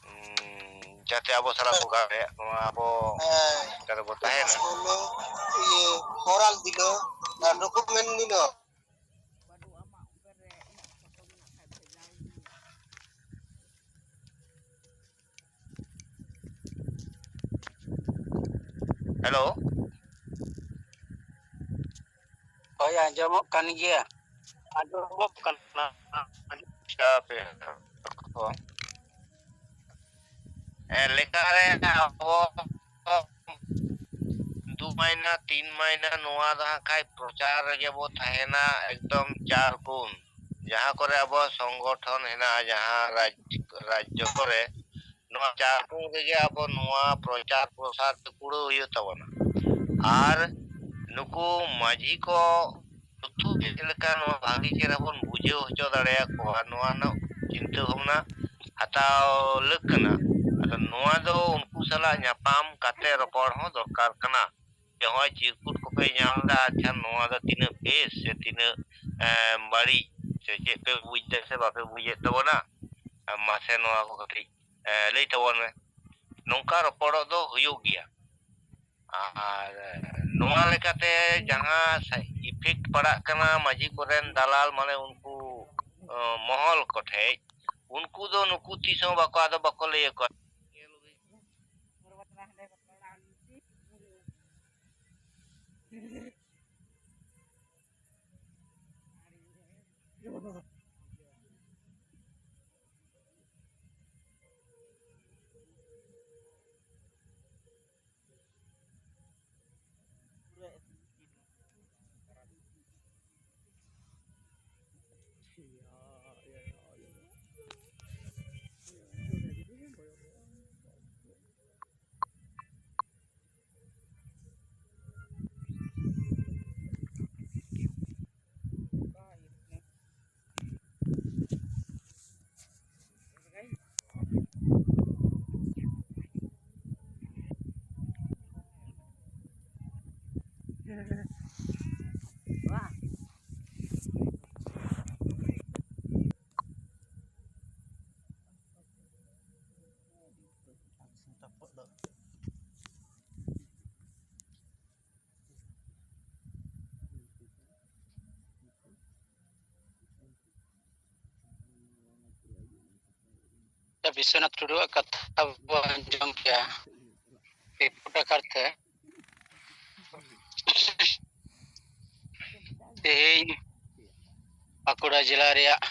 ᱩᱸ, ᱡᱟᱛᱮ ᱟᱵᱚ ᱥᱟᱞᱟᱜ ᱠᱚ ᱜᱟᱱ ᱫᱟᱲᱮᱭᱟᱜ, ᱱᱚᱣᱟ ᱟᱵᱚ ᱦᱮᱸ᱾ ᱚᱠᱟ ᱨᱮᱵᱚ ᱛᱟᱦᱮᱱᱟ᱾ ᱵᱚᱞᱮ, ᱤᱭᱟᱹ, oral ᱫᱤᱱᱟᱹ ᱟᱨ document ᱫᱤᱱᱟᱹ᱾ ᱦᱮᱞᱳ᱾ ᱦᱳᱭ, ᱟᱸᱡᱚᱢᱚᱜ ᱠᱟᱱ ᱜᱮᱭᱟ᱾ ᱟᱸᱡᱚᱢᱚᱜ ᱠᱟᱱᱟ᱾ ᱟᱪᱪᱷᱟ, ᱦᱟᱯᱮ᱾ ᱮ, ᱞᱮᱠᱟᱨᱮ ᱟᱵᱚ ᱫᱩ ᱢᱟᱭᱱᱟ, ᱛᱤᱱ ᱢᱟᱭᱱᱟ ᱱᱚᱣᱟ ᱫᱚ ᱦᱟᱸᱜ ᱠᱷᱟᱡ ᱯᱨᱚᱪᱟᱨ ᱨᱮᱜᱮ ᱵᱚ ᱛᱟᱦᱮᱱᱟ, ᱮᱠᱫᱚᱢ ᱪᱟᱨ ᱜᱩᱱ᱾ ᱡᱟᱦᱟᱸ ᱠᱚᱨᱮ ᱟᱵᱚ ᱥᱚᱝᱜᱚᱴᱷᱚᱱ ᱦᱮᱱᱟᱜᱼᱟ, ᱡᱟᱦᱟᱸ ᱨᱟᱡᱽ-, ᱨᱟᱡᱽᱡᱚ ᱠᱚᱨᱮ, ᱱᱚᱣᱟ ᱪᱟᱨ ᱜᱩᱱ ᱨᱮᱜᱮ ᱟᱵᱚ ᱱᱚᱣᱟ ᱯᱨᱚᱪᱟᱨ ᱯᱨᱚᱥᱟᱨ ᱛᱮ ᱠᱩᱲᱟᱹᱣ ᱦᱩᱭᱩᱜ ᱛᱟᱵᱚᱱᱟ᱾ ᱟᱨ ᱱᱩᱠᱩ ᱢᱟᱹᱡᱷᱤ ᱠᱚ ᱱᱩᱠᱩ ᱪᱮᱫ ᱞᱮᱠᱟ ᱱᱚᱣᱟ ᱵᱷᱟᱹᱜᱤ ᱪᱮᱦᱨᱟ ᱵᱚᱱ ᱵᱩᱡᱷᱟᱹᱣ ᱦᱚᱪᱚ ᱫᱟᱲᱮᱭᱟᱠᱚᱣᱟ, ᱱᱚᱣᱟ ᱨᱮᱱᱟᱜ ᱪᱤᱱᱛᱟᱹ ᱵᱷᱟᱵᱽᱱᱟ ᱦᱟᱛᱟᱣ ᱞᱟᱹᱠ ᱠᱟᱱᱟ᱾ ᱟᱫᱚ ᱱᱚᱣᱟ ᱫᱚ ᱩᱱᱠᱩ ᱥᱟᱞᱟᱜ ᱧᱟᱯᱟᱢ ᱠᱟᱛᱮ ᱨᱚᱯᱚᱲ ᱦᱚᱸ ᱫᱚᱨᱠᱟᱨ ᱠᱟᱱᱟ᱾ ᱡᱮ ᱱᱚᱜᱼᱚᱭ ᱪᱤᱨᱠᱩᱴ ᱠᱚᱯᱮ ᱧᱟᱢ ᱮᱫᱟ, ᱟᱪᱪᱷᱟ, ᱱᱚᱣᱟ ᱫᱚ ᱛᱤᱱᱟᱹᱜ ᱵᱮᱥ ᱥᱮ ᱛᱤᱱᱟᱹᱜ, ᱮ, ᱵᱟᱹᱲᱤᱡ, ᱥᱮ ᱪᱮᱫ ᱯᱮ ᱵᱩᱡᱽ ᱮᱫᱟ ᱥᱮ ᱵᱟᱯᱮ ᱵᱩᱡᱮᱫ ᱛᱟᱵᱚᱱᱟ? ᱢᱟᱥᱮ ᱱᱚᱣᱟ ᱠᱚ ᱠᱟᱹᱴᱤᱡ, ᱮ, ᱞᱟᱹᱭ ᱛᱟᱵᱚᱱ ᱢᱮ᱾ ᱱᱚᱝᱠᱟ ᱨᱚᱯᱚᱲᱚᱜ ᱫᱚ ᱦᱩᱭᱩᱜ ᱜᱮᱭᱟ᱾ ᱟᱨ ᱱᱚᱣᱟ ᱞᱮᱠᱟᱛᱮ ᱡᱟᱦᱟᱸ ᱥᱟ-, effect ᱯᱟᱲᱟᱜ ᱠᱟᱱᱟ ᱢᱟᱹᱡᱷᱤ ᱠᱚᱨᱮᱱ ᱫᱟᱞᱟᱞ, ᱢᱟᱱᱮ ᱩᱱᱠᱩ, ᱚ, ᱢᱚᱦᱚᱞ ᱠᱚᱴᱷᱮᱡ, ᱩᱱᱠᱩ ᱫᱚ ᱱᱩᱠᱩ ᱛᱤᱥ ᱦᱚᱸ ᱵᱟᱠᱚ, ᱟᱫᱚ ᱵᱟᱠᱚ ᱞᱟᱹᱭ ᱟᱠᱚᱣᱟ᱾ ᱵᱤᱥᱥᱚᱱᱟᱛᱷ ᱴᱩᱰᱩᱣᱟᱜ ᱠᱟᱛᱷᱟ ᱵᱚᱱ ᱟᱸᱡᱚᱢ ᱠᱮᱭᱟ ᱨᱤᱯᱳᱨᱴ ᱟᱠᱟᱨ ᱛᱮ᱾ ᱛᱮᱦᱮᱧ ᱵᱟᱸᱠᱩᱲᱟ ᱡᱮᱞᱟ ᱨᱮᱭᱟᱜ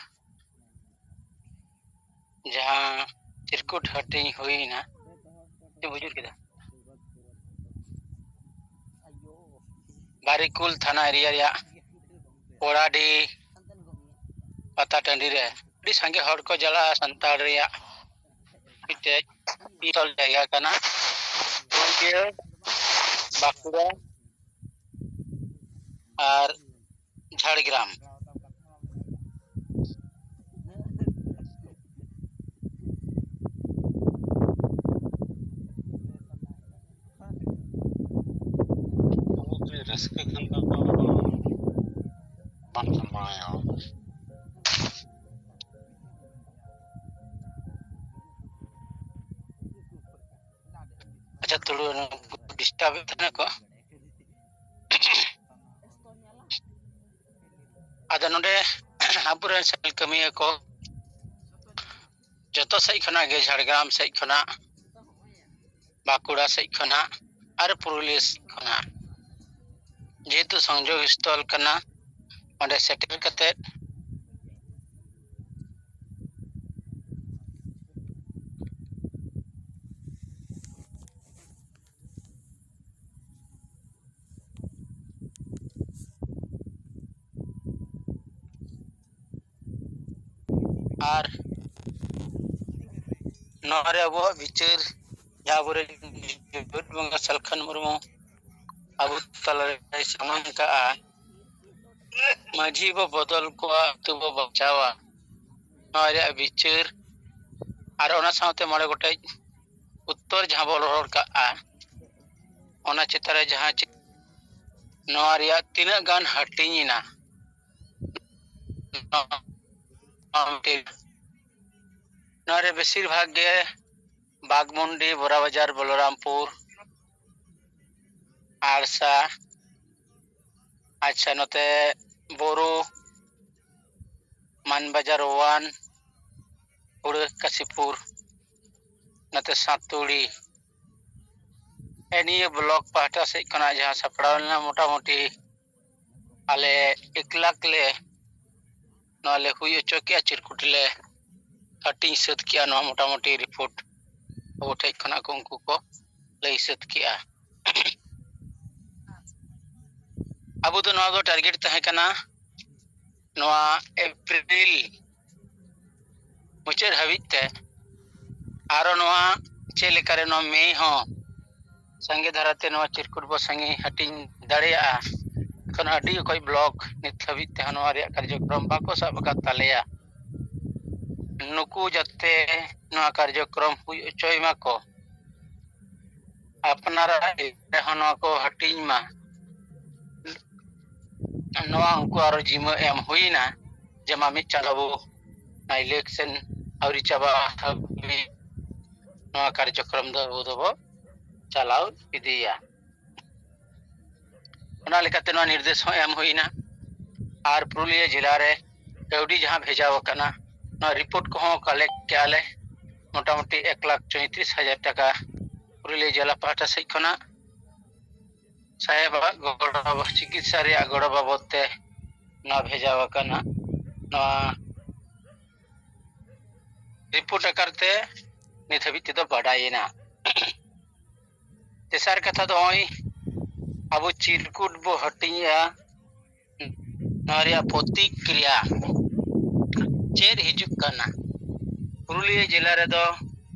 ᱡᱟᱦᱟᱸ ᱪᱤᱨᱠᱩᱴ ᱦᱟᱹᱴᱤᱧ ᱦᱩᱭᱱᱟ, ᱪᱮᱫ ᱵᱩᱡᱩᱨ ᱠᱮᱫᱟ? ᱵᱟᱨᱤᱠᱩᱞ ᱛᱷᱟᱱᱟ ᱮᱨᱤᱭᱟ ᱨᱮᱭᱟᱜ ᱯᱚᱲᱟᱰᱤ ᱯᱟᱛᱟ ᱴᱟᱺᱰᱤ ᱨᱮ ᱟᱹᱰᱤ ᱥᱟᱸᱜᱮ ᱦᱚᱲ ᱠᱚ ᱪᱟᱞᱟᱜᱼᱟ᱾ ᱥᱟᱱᱛᱟᱲ ᱨᱮᱭᱟᱜ ᱢᱤᱫᱴᱮᱡ ᱤᱛᱚᱞ ᱡᱟᱭᱜᱟ ᱠᱟᱱᱟ᱾ ᱜᱚᱢᱠᱮ, ᱵᱟᱸᱠᱩᱲᱟ ᱟᱨ ᱡᱷᱟᱲᱜᱨᱟᱢ᱾ ᱨᱟᱹᱥᱠᱟᱹ ᱠᱷᱟᱱ ᱫᱚ ᱵᱟᱝ ᱥᱟᱢᱵᱟᱣᱟ᱾ ᱟᱪᱪᱷᱟ, ᱛᱩᱲᱩ ᱰᱤᱥᱴᱟᱵ ᱮᱫ ᱛᱟᱦᱮᱱᱟ ᱠᱚ᱾ ᱟᱫᱚ ᱱᱚᱰᱮ ᱟᱵᱚᱨᱮᱱ ᱥᱮᱞ ᱠᱟᱹᱢᱤᱭᱟᱹ ᱠᱚ ᱡᱚᱛᱚ ᱥᱮᱫ ᱠᱷᱚᱱᱟᱜ ᱜᱮ, ᱡᱷᱟᱲᱜᱨᱟᱢ ᱥᱮᱫ ᱠᱷᱚᱱᱟᱜ, ᱵᱟᱸᱠᱩᱲᱟ ᱥᱮᱫ ᱠᱷᱚᱱᱟᱜ ᱟᱨ ᱯᱩᱨᱩᱞᱤᱭᱟᱹ ᱥᱮᱫ ᱠᱷᱚᱱᱟᱜ, ᱡᱮᱦᱮᱛᱩ ᱥᱚᱝᱡᱳᱜᱽ ᱥᱛᱷᱚᱞ ᱠᱟᱱᱟ, ᱚᱸᱰᱮ ᱥᱮᱴᱮᱨ ᱠᱟᱛᱮᱫ ᱟᱨ ᱱᱚᱣᱟ ᱨᱮ ᱟᱵᱚᱣᱟᱜ ᱵᱤᱪᱟᱹᱨ, ᱡᱟᱦᱟᱸ ᱟᱵᱚᱨᱮᱱ ᱡᱮᱜᱮᱛ ᱵᱚᱸᱜᱟ ᱥᱟᱞᱠᱷᱟᱱ ᱢᱩᱨᱢᱩ ᱟᱵᱚ ᱛᱟᱞᱟᱨᱮ ᱥᱟᱢᱟᱝ ᱠᱟᱜᱼᱟ, ᱢᱟᱹᱡᱷᱤ ᱵᱚ ᱵᱚᱫᱚᱞ ᱠᱚᱣᱟ, ᱟᱹᱛᱩ ᱵᱚ ᱵᱟᱧᱪᱟᱣᱟ᱾ ᱱᱚᱣᱟ ᱨᱮᱭᱟᱜ ᱵᱤᱪᱟᱹᱨ ᱟᱨ ᱚᱱᱟ ᱥᱟᱶᱛᱮ ᱢᱚᱬᱮ ᱜᱚᱴᱮᱡ ᱩᱛᱛᱚᱨ ᱡᱟᱦᱟᱸ ᱵᱚ ᱨᱚᱲ ᱠᱟᱜᱼᱟ, ᱚᱱᱟ ᱪᱮᱛᱟᱱ ᱨᱮ ᱡᱟᱦᱟᱸ ᱪᱮ-, ᱱᱚᱣᱟ ᱨᱮᱭᱟᱜ ᱛᱤᱱᱟᱹᱜ ᱜᱟᱱ ᱦᱟᱹᱴᱤᱧ ᱮᱱᱟ, ᱱᱚᱣᱟ ᱨᱮ ᱵᱮᱥᱤᱨ ᱵᱷᱟᱜᱽ ᱜᱮ ᱵᱟᱜᱽᱢᱩᱱᱰᱤ, ᱵᱚᱨᱟᱵᱟᱡᱟᱨ, ᱵᱚᱞᱚᱨᱟᱢᱯᱩᱨ, ᱟᱲᱥᱟ, ᱟᱪᱪᱷᱟ, ᱱᱚᱛᱮ ᱵᱳᱨᱳ, ᱢᱟᱱᱵᱟᱡᱟᱨ ᱳᱣᱟᱱ, ᱦᱩᱲᱟᱹ, ᱠᱟᱥᱤᱯᱩᱨ, ᱱᱚᱛᱮ ᱥᱟᱸᱛᱩᱲᱤ, ᱮ ᱱᱤᱭᱟᱹ ᱵᱞᱚᱠ ᱯᱟᱦᱴᱟ ᱥᱮᱫ ᱠᱷᱚᱱᱟᱜ ᱡᱟᱦᱟᱸ ᱥᱟᱯᱲᱟᱣ ᱞᱮᱱᱟ, ᱢᱚᱴᱟᱢᱩᱴᱤ ᱟᱞᱮ ᱮᱠ ᱞᱟᱠᱷ ᱞᱮ ᱱᱚᱣᱟ ᱞᱮ ᱦᱩᱭ ᱦᱚᱪᱚ ᱠᱮᱜᱼᱟ, ᱪᱤᱨᱠᱩᱴ ᱞᱮ ᱦᱟᱹᱴᱤᱧ ᱥᱟᱹᱛ ᱠᱮᱜᱼᱟ᱾ ᱱᱚᱣᱟ ᱢᱚᱴᱟᱢᱩᱴᱤ ᱨᱤᱯᱳᱨᱴ ᱟᱵᱚ ᱴᱷᱮᱡ ᱠᱷᱚᱱᱟᱜ ᱠᱚ ᱩᱱᱠᱩ ᱠᱚ ᱞᱟᱹᱭ ᱥᱟᱹᱛ ᱠᱮᱜᱼᱟ᱾ ᱟᱵᱚ ᱫᱚ ᱱᱚᱣᱟ ᱫᱚ ᱴᱟᱨᱜᱮᱴ ᱛᱟᱦᱮᱸ ᱠᱟᱱᱟ ᱱᱚᱣᱟ ᱮᱯᱨᱤᱞ ᱢᱩᱪᱟᱹᱫ ᱦᱟᱹᱵᱤᱡ ᱛᱮ, ᱟᱨᱚ ᱱᱚᱣᱟ ᱪᱮᱫ ᱞᱮᱠᱟᱨᱮ ᱱᱚᱣᱟ ᱢᱮ ᱦᱚᱸ ᱥᱟᱸᱜᱮ ᱫᱷᱟᱨᱟᱛᱮ ᱱᱚᱣᱟ ᱪᱤᱨᱠᱩᱴ ᱵᱚ ᱥᱟᱸᱜᱮ ᱦᱟᱹᱴᱤᱧ ᱫᱟᱲᱮᱭᱟᱜᱼᱟ᱾ ᱮᱠᱷᱚᱱ ᱟᱹᱰᱤ ᱚᱠᱚᱡ ᱵᱞᱚᱠ ᱱᱤᱛ ᱦᱟᱹᱵᱤᱡ ᱛᱮᱦᱚᱸ ᱱᱚᱣᱟ ᱨᱮᱭᱟᱜ ᱠᱟᱨᱡᱚᱠᱨᱚᱢ ᱵᱟᱠᱚ ᱥᱟᱵ ᱟᱠᱟᱫ ᱛᱟᱞᱮᱭᱟ᱾ ᱱᱩᱠᱩ ᱡᱟᱛᱮ ᱱᱚᱣᱟ ᱠᱟᱨᱡᱚᱠᱨᱚᱢ ᱦᱩᱭ ᱦᱚᱪᱚᱭ ᱢᱟᱠᱚ, ᱟᱯᱱᱟᱨᱟᱜ ᱮᱞᱟᱠᱟ ᱨᱮᱦᱚᱸ ᱱᱚᱣᱟ ᱠᱚ ᱦᱟᱹᱴᱤᱧ ᱢᱟ, ᱱᱚᱣᱟ ᱩᱱᱠᱩ ᱟᱨᱚ ᱡᱤᱢᱟᱹ ᱮᱢ ᱦᱩᱭᱱᱟ ᱡᱮ ᱢᱟ ᱢᱤᱫ ᱪᱟᱸᱫᱚ ᱟᱵᱚ ᱱᱚᱣᱟ ᱤᱞᱮᱠᱥᱚᱱ ᱟᱹᱣᱨᱤ ᱪᱟᱵᱟᱜ ᱦᱟᱹᱵᱤᱡ ᱱᱚᱣᱟ ᱠᱟᱨᱡᱚᱠᱨᱚᱢ ᱫᱚ ᱟᱵᱚ ᱫᱚᱵᱚ ᱪᱟᱞᱟᱣ ᱤᱫᱤᱭᱟ᱾ ᱚᱱᱟ ᱞᱮᱠᱟᱛᱮ ᱱᱚᱣᱟ ᱱᱤᱨᱫᱮᱥ ᱦᱚᱸ ᱮᱢ ᱦᱩᱭᱱᱟ᱾ ᱟᱨ ᱯᱩᱨᱩᱞᱤᱭᱟᱹ ᱡᱮᱞᱟ ᱨᱮ ᱠᱟᱹᱣᱰᱤ ᱡᱟᱦᱟᱸ ᱵᱷᱮᱡᱟ ᱟᱠᱟᱱᱟ, ᱱᱚᱣᱟ ᱨᱤᱯᱳᱨᱴ ᱠᱚᱦᱚᱸ ᱠᱟᱞᱮᱠᱴ ᱠᱮᱜᱼᱟ ᱞᱮ᱾ ᱢᱚᱴᱟᱢᱩᱴᱤ ᱮᱠ ᱞᱟᱠᱷ ᱪᱚᱭᱛᱨᱤᱥ ᱦᱟᱡᱟᱨ ᱴᱟᱠᱟ ᱯᱩᱨᱩᱞᱤᱭᱟᱹ ᱡᱮᱞᱟ ᱯᱟᱦᱴᱟ ᱥᱮᱫ ᱠᱷᱚᱱᱟᱜ ᱥᱟᱦᱮᱵᱟᱜ ᱜᱚᱲᱚ, ᱪᱤᱠᱤᱛᱥᱟ ᱨᱮᱭᱟᱜ ᱜᱚᱲᱚ ᱵᱟᱵᱚᱫ ᱛᱮ ᱱᱚᱣᱟ ᱵᱷᱮᱡᱟ ᱟᱠᱟᱱᱟ᱾ ᱱᱚᱣᱟ ᱨᱤᱯᱳᱨᱴ ᱟᱠᱟᱨ ᱛᱮ ᱱᱤᱛ ᱦᱟᱹᱵᱤᱡ ᱛᱮᱫᱚ ᱵᱟᱰᱟᱭᱮᱱᱟ᱾ ᱛᱮᱥᱟᱨ ᱠᱟᱛᱷᱟ ᱫᱚ ᱱᱚᱜᱼᱚᱭ ᱟᱵᱚ ᱪᱤᱨᱠᱩᱴ ᱵᱚ ᱦᱟᱹᱴᱤᱧᱮᱜᱼᱟ, ᱱᱚᱣᱟ ᱨᱮᱭᱟᱜ ᱯᱨᱚᱛᱤᱠᱨᱤᱭᱟ ᱪᱮᱫ ᱦᱤᱡᱩᱜ ᱠᱟᱱᱟ? ᱯᱩᱨᱩᱞᱤᱭᱟᱹ ᱡᱮᱞᱟ ᱨᱮᱫᱚ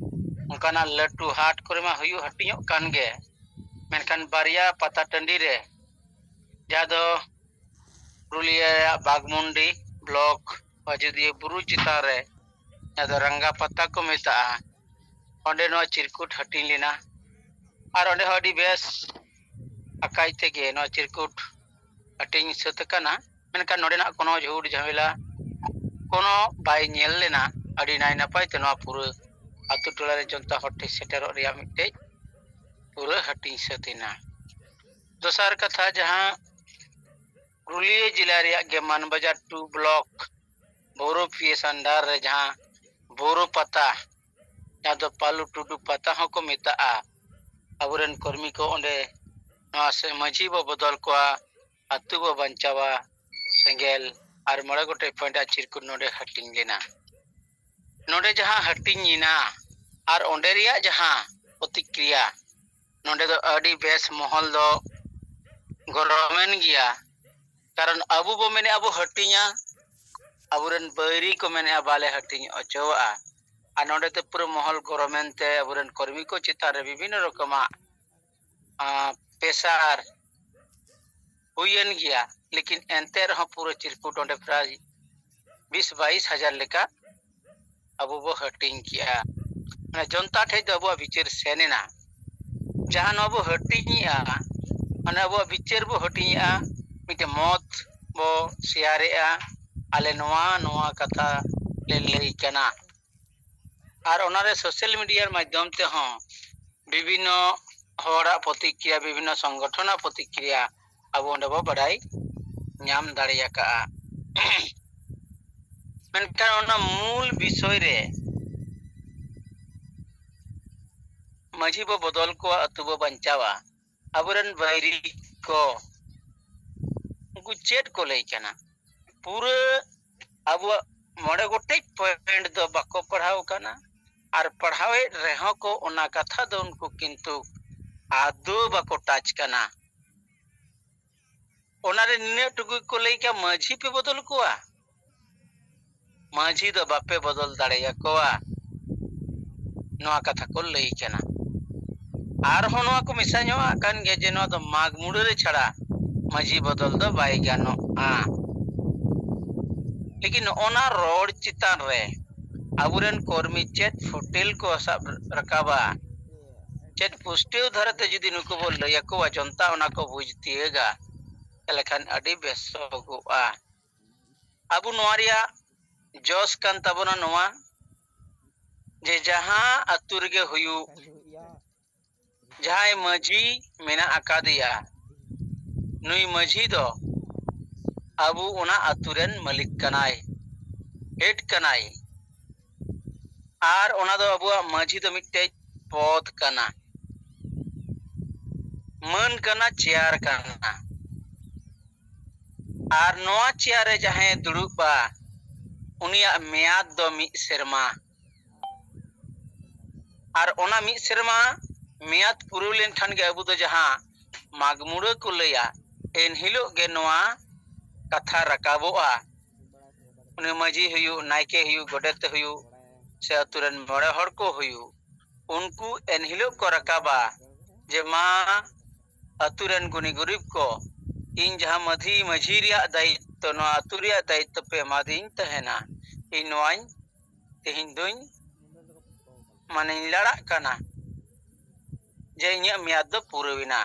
ᱚᱱᱠᱟᱱᱟᱜ ᱞᱟᱹᱴᱩ ᱦᱟᱴ ᱠᱚᱨᱮ ᱢᱟ ᱦᱩᱭᱩᱜ, ᱦᱟᱹᱴᱤᱧᱚᱜ ᱠᱟᱱ ᱜᱮ, ᱢᱮᱱᱠᱷᱟᱱ ᱵᱟᱨᱭᱟ ᱯᱟᱛᱟ ᱴᱟᱺᱰᱤ ᱨᱮ, ᱡᱟᱦᱟᱸ ᱫᱚ ᱯᱩᱨᱩᱞᱤᱭᱟᱹ ᱨᱮᱭᱟᱜ ᱵᱟᱜᱽᱢᱩᱱᱰᱤ ᱵᱞᱚᱠ ᱟᱡᱚᱫᱤᱭᱟᱹ ᱵᱩᱨᱩ ᱪᱮᱛᱟᱱ ᱨᱮ, ᱡᱟᱦᱟᱸ ᱫᱚ ᱨᱟᱝᱜᱟ ᱯᱟᱛᱟ ᱠᱚ ᱢᱮᱛᱟᱜᱼᱟ, ᱚᱸᱰᱮ ᱱᱚᱣᱟ ᱪᱤᱨᱠᱩᱴ ᱦᱟᱹᱴᱤᱧ ᱞᱮᱱᱟ᱾ ᱟᱨ ᱚᱸᱰᱮ ᱦᱚᱸ ᱟᱹᱰᱤ ᱵᱮᱥ ᱟᱠᱟᱭ ᱛᱮᱜᱮ ᱱᱚᱣᱟ ᱪᱤᱨᱠᱩᱴ ᱦᱟᱹᱴᱤᱧ ᱥᱟᱹᱛ ᱟᱠᱟᱱᱟ᱾ ᱢᱮᱱᱠᱷᱟᱱ ᱱᱚᱰᱮᱱᱟᱜ ᱠᱳᱱᱳ ᱡᱷᱩᱴ ᱡᱷᱟᱢᱮᱞᱟ, ᱠᱳᱱᱳ ᱵᱟᱭ ᱧᱮᱞ ᱞᱮᱱᱟ᱾ ᱟᱹᱰᱤ ᱱᱟᱭ ᱱᱟᱯᱟᱭ ᱛᱮ ᱱᱚᱣᱟ ᱯᱩᱨᱟᱹ ᱟᱛᱳ ᱴᱚᱞᱟ ᱨᱮ ᱡᱚᱱᱛᱟ ᱦᱚᱲ ᱴᱷᱮᱱ ᱥᱮᱴᱮᱨᱚᱜ ᱨᱮᱭᱟᱜ ᱢᱤᱫᱴᱮᱡ ᱯᱩᱨᱟᱹ ᱦᱟᱹᱴᱤᱧ ᱥᱟᱹᱛ ᱮᱱᱟ᱾ ᱫᱚᱥᱟᱨ ᱠᱟᱛᱷᱟ, ᱡᱟᱦᱟᱸ ᱯᱩᱨᱩᱞᱤᱭᱟᱹ ᱡᱮᱞᱟ ᱨᱮᱭᱟᱜ ᱜᱮ ᱢᱟᱱᱵᱟᱡᱟᱨ ᱴᱩ ᱵᱞᱚᱠ ᱵᱳᱨᱳ ᱯᱤ ᱮᱥ under ᱨᱮ ᱡᱟᱦᱟᱸ ᱵᱳᱨᱳ ᱯᱟᱛᱟ ᱡᱟᱦᱟᱸ ᱫᱚ ᱯᱟᱞᱩ ᱴᱩᱰᱩ ᱯᱟᱛᱟ ᱦᱚᱸᱠᱚ ᱢᱮᱛᱟᱜᱼᱟ᱾ ᱟᱵᱚᱨᱮᱱ ᱠᱚᱨᱢᱤ ᱠᱚ ᱚᱸᱰᱮ ᱱᱚᱣᱟ ᱥᱮ-, ᱢᱟᱹᱡᱷᱤ ᱵᱚ ᱵᱚᱫᱚᱞ ᱠᱚᱣᱟ, ᱟᱹᱛᱩ ᱵᱚ ᱵᱟᱧᱪᱟᱣᱟ, ᱥᱮᱸᱜᱮᱞ ᱟᱨ ᱢᱚᱬᱮ ᱜᱚᱴᱮᱡ point ᱟᱜ ᱪᱤᱨᱠᱩᱴ ᱱᱚᱰᱮ ᱦᱟᱹᱴᱤᱧ ᱞᱮᱱᱟ᱾ ᱱᱚᱰᱮ ᱡᱟᱦᱟᱸ ᱦᱟᱹᱴᱤᱧ ᱮᱱᱟ ᱟᱨ ᱚᱸᱰᱮ ᱨᱮᱭᱟᱜ ᱡᱟᱦᱟᱸ ᱯᱨᱚᱛᱤᱠᱨᱤᱭᱟ, ᱱᱚᱰᱮ ᱫᱚ ᱟᱹᱰᱤ ᱵᱮᱥ ᱢᱚᱦᱚᱞ ᱫᱚ ᱜᱚᱨᱚᱢᱮᱱ ᱜᱮᱭᱟ᱾ ᱠᱟᱨᱚᱱ ᱟᱵᱚ ᱵᱚ ᱢᱮᱱᱮᱫᱼᱟ ᱵᱚ ᱦᱟᱹᱴᱤᱧᱟ, ᱟᱵᱚᱨᱮᱱ ᱵᱟᱹᱭᱨᱤ ᱠᱚ ᱢᱮᱱᱮᱫᱼᱟ ᱵᱟᱞᱮ ᱦᱟᱹᱴᱤᱧ ᱚᱪᱚᱣᱟᱜᱼᱟ᱾ ᱟᱨ ᱱᱚᱰᱮ ᱫᱚ ᱯᱩᱨᱟᱹ ᱢᱚᱦᱚᱞ ᱜᱚᱨᱚᱢᱮᱱ ᱛᱮ ᱟᱵᱚᱨᱮᱱ ᱠᱚᱨᱢᱤ ᱠᱚ ᱪᱮᱛᱟᱱ ᱨᱮ ᱵᱤᱵᱷᱤᱱᱱᱚ ᱨᱚᱠᱚᱢᱟᱜ, ᱟᱸ, pressure ᱦᱩᱭᱮᱱ ᱜᱮᱭᱟ, ᱞᱮᱠᱤᱱ ᱮᱱᱛᱮ ᱨᱮᱦᱚᱸ ᱯᱩᱨᱟᱹ ᱪᱤᱨᱠᱩᱴ ᱚᱸᱰᱮ ᱯᱨᱟᱭ ᱵᱤᱥ ᱵᱟᱭᱤᱥ ᱦᱟᱡᱟᱨ ᱞᱮᱠᱟ ᱟᱵᱚ ᱵᱚ ᱦᱟᱹᱴᱤᱧ ᱠᱮᱜᱼᱟ᱾ ᱢᱟᱱᱮ ᱡᱚᱱᱛᱟ ᱴᱷᱮᱡ ᱫᱚ ᱟᱵᱚᱣᱟᱜ ᱵᱤᱪᱟᱹᱨ ᱥᱮᱱ ᱮᱱᱟ᱾ ᱡᱟᱦᱟᱸ ᱱᱚᱣᱟ ᱵᱚ ᱦᱟᱹᱴᱤᱧᱮᱜᱼᱟ, ᱢᱟᱱᱮ ᱟᱵᱚᱣᱟᱜ ᱵᱤᱪᱟᱹᱨ ᱵᱚ ᱦᱟᱹᱴᱤᱧᱮᱜᱼᱟ, ᱢᱤᱫᱴᱮᱱ ᱢᱚᱛ ᱵᱚ ᱥᱮᱭᱟᱨᱮᱜᱼᱟ, ᱟᱞᱮ ᱱᱚᱣᱟ, ᱱᱚᱣᱟ ᱠᱟᱛᱷᱟ ᱞᱮ ᱞᱟᱹᱭ ᱠᱟᱱᱟ᱾ ᱟᱨ ᱚᱱᱟᱨᱮ social media ᱢᱟᱫᱽᱫᱷᱚᱢ ᱛᱮᱦᱚᱸ ᱵᱤᱵᱷᱤᱱᱱᱚ ᱦᱚᱲᱟᱜ ᱯᱨᱚᱛᱤᱠᱨᱤᱭᱟ, ᱵᱤᱵᱷᱤᱱᱱᱚ ᱥᱚᱝᱜᱚᱴᱷᱚᱱᱟᱜ ᱯᱨᱚᱛᱤᱠᱨᱤᱭᱟ ᱟᱵᱚ ᱚᱸᱰᱮ ᱵᱚ ᱵᱟᱰᱟᱭ ᱧᱟᱢ ᱫᱟᱲᱮ ᱟᱠᱟᱜᱼᱟ᱾ ᱢᱮᱱᱠᱷᱟᱱ ᱚᱱᱟ ᱢᱩᱞ ᱵᱤᱥᱚᱭ ᱨᱮ ᱢᱟᱹᱡᱷᱤ ᱵᱚ ᱵᱚᱫᱚᱞ ᱠᱚᱣᱟ, ᱟᱹᱛᱩ ᱵᱚ ᱵᱟᱧᱪᱟᱣᱟ, ᱟᱵᱚᱨᱮᱱ ᱵᱟᱹᱭᱨᱤ ᱠᱚ ᱩᱱᱠᱩ ᱪᱮᱫ ᱠᱚ ᱞᱟᱹᱭ ᱠᱟᱱᱟ? ᱯᱩᱨᱟᱹ ᱟᱵᱚᱣᱟᱜ ᱢᱚᱬᱮ ᱜᱚᱴᱮᱡ point ᱫᱚ ᱵᱟᱠᱚ ᱯᱟᱲᱦᱟᱣ ᱠᱟᱱᱟ, ᱟᱨ ᱯᱟᱲᱦᱟᱣᱮᱫ ᱨᱮᱦᱚᱸ ᱠᱚ ᱚᱱᱟ ᱠᱟᱛᱷᱟ ᱫᱚ ᱩᱱᱠᱩ ᱠᱤᱱᱛᱩ ᱟᱫᱚ ᱵᱟᱠᱚ touch ᱠᱟᱱᱟ᱾ ᱚᱱᱟᱨᱮ ᱱᱤᱱᱟᱹᱜ ᱴᱩᱠᱩ ᱠᱚ ᱞᱟᱹᱭ ᱠᱮᱜᱼᱟ, ᱢᱟᱹᱡᱷᱤ ᱯᱮ ᱵᱚᱫᱚᱞ ᱠᱚᱣᱟ, ᱢᱟᱹᱡᱷᱤ ᱫᱚ ᱵᱟᱯᱮ ᱵᱚᱫᱚᱞ ᱫᱟᱲᱮᱭᱟᱠᱚᱣᱟ, ᱱᱚᱣᱟ ᱠᱟᱛᱷᱟ ᱠᱚ ᱞᱟᱹᱭ ᱠᱟᱱᱟ᱾ ᱟᱨᱦᱚᱸ ᱱᱚᱣᱟ ᱠᱚ ᱢᱮᱥᱟ ᱧᱚᱜ ᱟᱜ ᱠᱟᱱ ᱜᱮᱭᱟ ᱡᱮ ᱱᱚᱣᱟ ᱫᱚ ᱢᱟᱜᱽ ᱢᱩᱲᱟᱹ ᱨᱮ ᱪᱷᱟᱲᱟ ᱢᱟᱹᱡᱷᱤ ᱵᱚᱫᱚᱞ ᱫᱚ ᱵᱟᱭ ᱜᱟᱱᱚᱜᱼᱟ᱾ ᱞᱮᱠᱤᱱ ᱱᱚᱜᱼᱚ ᱱᱟ ᱨᱚᱲ ᱪᱮᱛᱟᱱ ᱨᱮ ᱟᱵᱚᱨᱮᱱ ᱠᱚᱨᱢᱤ ᱪᱮᱫ ᱯᱷᱩᱴᱮᱞ ᱠᱚ ᱥᱟᱵ ᱨᱟᱠᱟᱵᱟ, ᱪᱮᱫ ᱯᱩᱥᱴᱟᱹᱣ ᱫᱷᱟᱨᱟᱛᱮ ᱡᱩᱫᱤ ᱱᱩᱠᱩ ᱵᱚ ᱞᱟᱹᱭ ᱟᱠᱚᱣᱟ, ᱡᱚᱱᱛᱟ ᱚᱱᱟ ᱠᱚ ᱵᱩᱡᱽ ᱛᱤᱭᱟᱹᱜᱟ, ᱛᱟᱦᱞᱮ ᱠᱷᱟᱱ ᱟᱹᱰᱤ ᱵᱮᱥᱚᱜᱚᱜᱼᱟ᱾ ᱟᱵᱚ ᱱᱚᱣᱟ ᱨᱮᱭᱟᱜ ᱡᱚᱥ ᱠᱟᱱ ᱛᱟᱵᱚᱱᱟ ᱱᱚᱣᱟ, ᱡᱮ ᱡᱟᱦᱟᱸ ᱟᱹᱛᱩ ᱨᱮᱜᱮ ᱦᱩᱭᱩᱜ, ᱡᱟᱦᱟᱸᱭ ᱢᱟᱹᱡᱷᱤ ᱢᱮᱱᱟᱜ ᱟᱠᱟᱫᱮᱭᱟ, ᱱᱩᱭ ᱢᱟᱹᱡᱷᱤ ᱫᱚ ᱟᱵᱚ ᱚᱱᱟ ᱟᱹᱛᱩ ᱨᱮᱱ ᱢᱟᱹᱞᱤᱠ ᱠᱟᱱᱟᱭ, head ᱠᱟᱱᱟᱭ᱾ ᱟᱨ ᱚᱱᱟ ᱫᱚ ᱟᱵᱚᱣᱟᱜ ᱢᱟᱹᱡᱷᱤ ᱫᱚ ᱢᱤᱫᱴᱮᱡ ᱯᱚᱫᱽ ᱠᱟᱱᱟ, ᱢᱟᱹᱱ ᱠᱟᱱᱟ, ᱪᱮᱭᱟᱨ ᱠᱟᱱᱟ᱾ ᱟᱨ ᱱᱚᱣᱟ ᱪᱮᱭᱟᱨ ᱨᱮ ᱡᱟᱦᱟᱸᱭ ᱫᱩᱲᱩᱵᱼᱟ, ᱩᱱᱤᱭᱟᱜ ᱢᱮᱭᱟᱫ ᱫᱚ ᱢᱤᱫ ᱥᱮᱨᱢᱟ᱾ ᱟᱨ ᱚᱱᱟ ᱢᱤᱫ ᱥᱮᱨᱢᱟ ᱢᱮᱭᱟᱫ ᱯᱩᱨᱟᱹᱣ ᱞᱮᱱᱠᱷᱟᱱ ᱜᱮ ᱟᱵᱚ ᱫᱚ ᱡᱟᱦᱟᱸ ᱢᱟᱜᱽ ᱢᱩᱲᱟᱹ ᱠᱚ ᱞᱟᱹᱭᱟ, ᱮᱱ ᱦᱤᱞᱳᱜ ᱜᱮ ᱱᱚᱣᱟ ᱠᱟᱛᱷᱟ ᱨᱟᱠᱟᱵᱚᱜᱼᱟ᱾ ᱩᱱᱤ ᱢᱟᱹᱡᱷᱤ ᱦᱩᱭᱩᱜ, ᱱᱟᱭᱠᱮ ᱦᱩᱭᱩᱜ, ᱜᱚᱰᱮᱛ ᱦᱩᱭᱩᱜ, ᱥᱮ ᱟᱹᱛᱩ ᱨᱮᱱ ᱢᱚᱬᱮ ᱦᱚᱲ ᱠᱚ ᱦᱩᱭᱩᱜ, ᱩᱱᱠᱩ ᱮᱱ ᱦᱤᱞᱳᱜ ᱠᱚ ᱨᱟᱠᱟᱵᱟ ᱡᱮ, ᱢᱟ, ᱟᱹᱛᱩ ᱨᱮᱱ ᱜᱩᱱᱤ ᱜᱩᱨᱤᱵ ᱠᱚ, ᱤᱧ ᱡᱟᱦᱟᱸ ᱢᱟᱹᱡᱷᱤ, ᱢᱟᱹᱡᱷᱤ ᱨᱮᱭᱟᱜ ᱫᱟᱭᱤᱛᱛᱚ, ᱱᱚᱣᱟ ᱟᱹᱛᱩ ᱨᱮᱭᱟᱜ ᱫᱟᱭᱤᱛᱛᱚ ᱯᱮ ᱮᱢᱟᱫᱤᱧ ᱛᱟᱦᱮᱱᱟ, ᱤᱧ ᱱᱚᱣᱟᱧ, ᱛᱮᱦᱮᱧ ᱫᱩᱧ, ᱢᱟᱱᱮᱧ ᱞᱟᱲᱟᱜ ᱠᱟᱱᱟ ᱡᱮ ᱤᱧᱟᱹᱜ ᱢᱮᱭᱟᱫ ᱫᱚ ᱯᱩᱨᱟᱹᱣ ᱮᱱᱟ᱾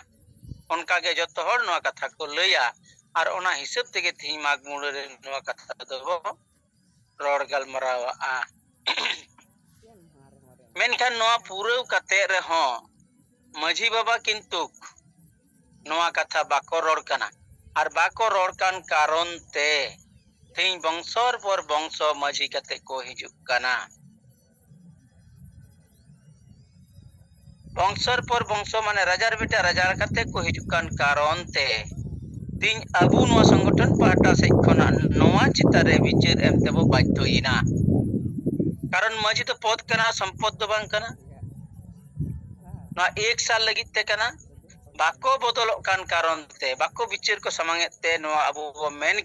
ᱚᱱᱠᱟᱜᱮ ᱡᱚᱛᱚ ᱦᱚᱲ ᱱᱚᱣᱟ ᱠᱟᱛᱷᱟ ᱠᱚ ᱞᱟᱹᱭᱟ, ᱟᱨ ᱚᱱᱟ ᱦᱤᱥᱟᱹᱵ ᱛᱮᱜᱮ ᱛᱮᱦᱮᱧ ᱢᱟᱜᱽ ᱢᱩᱞᱩᱜ ᱨᱮ ᱱᱚᱣᱟ ᱠᱟᱛᱷᱟ ᱫᱚᱵᱚ ᱨᱚᱲ ᱜᱟᱞᱢᱟᱨᱟᱣᱟᱜᱼᱟ᱾ ᱢᱮᱱᱠᱷᱟᱱ ᱱᱚᱣᱟ ᱯᱩᱨᱟᱹᱣ ᱠᱟᱛᱮ ᱨᱮᱦᱚᱸ ᱢᱟᱹᱡᱷᱤ ᱵᱟᱵᱟ ᱠᱤᱱᱛᱩ ᱱᱚᱣᱟ ᱠᱟᱛᱷᱟ ᱵᱟᱠᱚ ᱨᱚᱲ ᱠᱟᱱᱟ᱾ ᱟᱨ ᱵᱟᱠᱚ ᱨᱚᱲ ᱠᱟᱱ ᱠᱟᱨᱚᱱ ᱛᱮ ᱛᱮᱦᱮᱧ ᱵᱚᱝᱥᱚᱨ ᱯᱚᱨ ᱵᱚᱝᱥᱚ ᱢᱟᱹᱡᱷᱤ ᱠᱟᱛᱮ ᱠᱚ ᱦᱤᱡᱩᱜ ᱠᱟᱱᱟ᱾ ᱵᱚᱝᱥᱚᱨ ᱯᱚᱨ ᱵᱚᱝᱥᱚ, ᱢᱟᱱᱮ ᱨᱟᱡᱟᱨ ᱵᱮᱴᱟ ᱨᱟᱡᱟ ᱠᱟᱛᱮ ᱠᱚ ᱦᱤᱡᱩᱜ ᱠᱟᱱ ᱠᱟᱨᱚᱱ ᱛᱮ ᱛᱮᱦᱮᱧ ᱟᱵᱚ ᱱᱚᱣᱟ ᱥᱚᱝᱜᱚᱴᱷᱚᱱ ᱯᱟᱦᱴᱟ ᱥᱮᱫ ᱠᱷᱚᱱᱟᱜ ᱱᱚᱣᱟ ᱪᱮᱛᱟᱱ ᱨᱮ ᱵᱤᱪᱟᱹᱨ ᱮᱢ ᱛᱮᱵᱚ ᱵᱟᱫᱽᱫᱷᱚᱭᱮᱱᱟ᱾ ᱠᱟᱨᱚᱱ ᱢᱟᱹᱡᱷᱤ ᱫᱚ ᱯᱚᱫᱽ ᱠᱟᱱᱟ, ᱥᱚᱢᱯᱚᱫ ᱫᱚ ᱵᱟᱝ ᱠᱟᱱᱟ᱾ ᱱᱚᱣᱟ ᱮᱠ ᱥᱟᱞ ᱞᱟᱹᱜᱤᱫ ᱛᱮ ᱠᱟᱱᱟ᱾ ᱵᱟᱠᱚ ᱵᱚᱫᱚᱞᱚᱜ ᱠᱟᱱ ᱠᱟᱨᱚᱱ ᱛᱮ, ᱵᱟᱠᱚ ᱵᱤᱪᱟᱹᱨ ᱠᱚ ᱥᱟᱢᱟᱝ ᱮᱫ ᱛᱮ ᱱᱚᱣᱟ ᱟᱵᱚ ᱵᱚ ᱢᱮᱱ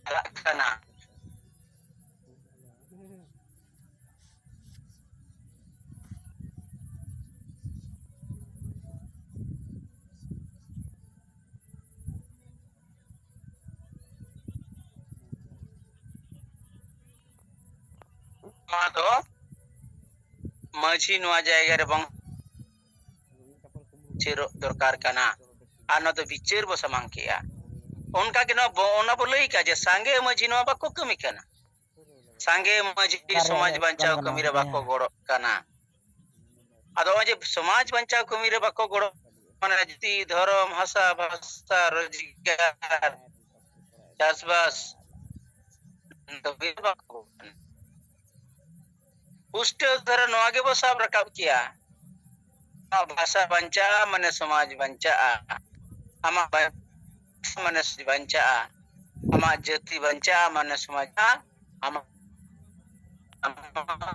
ᱪᱟᱞᱟᱜ ᱠᱟᱱᱟ᱾ ᱱᱚᱣᱟ ᱫᱚ ᱢᱟᱹᱡᱷᱤ ᱱᱚᱣᱟ ᱡᱟᱭᱜᱟ ᱨᱮ ᱵᱚᱝ ᱵᱤᱪᱟᱹᱨᱚᱜ ᱫᱚᱨᱠᱟᱨ ᱠᱟᱱᱟ᱾ ᱟᱨ ᱱᱚᱣᱟ ᱫᱚ ᱵᱤᱪᱟᱹᱨ ᱵᱚ ᱥᱟᱢᱟᱝ ᱠᱮᱜᱼᱟ᱾ ᱚᱱᱠᱟ ᱜᱮ ᱱᱚᱣᱟ ᱵᱚ-, ᱚᱱᱟ ᱵᱚ ᱞᱟᱹᱭ ᱠᱟᱜᱼᱟ ᱡᱮ ᱥᱟᱸᱜᱮ ᱢᱟᱹᱡᱷᱤ ᱱᱚᱣᱟ ᱵᱟᱠᱚ ᱠᱟᱹᱢᱤ ᱠᱟᱱᱟ᱾ ᱥᱟᱸᱜᱮ ᱢᱟᱹᱡᱷᱤ ᱥᱚᱢᱟᱡᱽ ᱵᱟᱧᱪᱟᱣ ᱠᱟᱹᱢᱤ ᱨᱮ ᱵᱟᱠᱚ ᱜᱚᱲᱚᱜ ᱠᱟᱱᱟ᱾ ᱟᱫᱚ ᱱᱚᱜᱼᱚᱭ ᱡᱮ ᱥᱚᱢᱟᱡᱽ ᱵᱟᱧᱪᱟᱣ ᱠᱟᱹᱢᱤ ᱨᱮ ᱵᱟᱠᱚ ᱜᱚᱲᱚᱜ, ᱢᱟᱱᱮ ᱡᱟᱹᱛᱤ, ᱫᱷᱚᱨᱚᱢ, ᱦᱟᱥᱟ, ᱵᱷᱟᱥᱟ, ᱨᱳᱡᱽᱜᱟᱨ, ᱪᱟᱥᱵᱟᱥ, ᱠᱟᱹᱢᱤ ᱨᱮ ᱵᱟᱠᱚ ᱜᱚᱲᱚᱜ ᱠᱟᱱᱟ᱾ ᱯᱩᱥᱴᱟᱹᱣ ᱫᱷᱟᱨᱟ ᱱᱚᱣᱟ ᱜᱮᱵᱚ ᱥᱟᱵ ᱨᱟᱠᱟᱵ ᱠᱮᱭᱟ, ᱟᱢᱟᱜ ᱵᱷᱟᱥᱟ ᱵᱟᱧᱪᱟᱜᱼᱟ ᱢᱟᱱᱮ ᱥᱚᱢᱟᱡᱽ ᱵᱟᱧᱪᱟᱜᱼᱟ, ᱟᱢᱟᱜ ᱵᱟᱧᱪᱟᱜᱼᱟ ᱢᱟᱱᱮ ᱥᱚᱢᱟᱡᱽ ᱵᱟᱧᱪᱟᱜᱼᱟ, ᱟᱢᱟᱜ ᱡᱟᱹᱛᱤ ᱵᱟᱧᱪᱟᱜᱼᱟ ᱢᱟᱱᱮ ᱥᱚᱢᱟᱡᱽ, ᱟᱢᱟᱜ, ᱟᱢᱟᱜ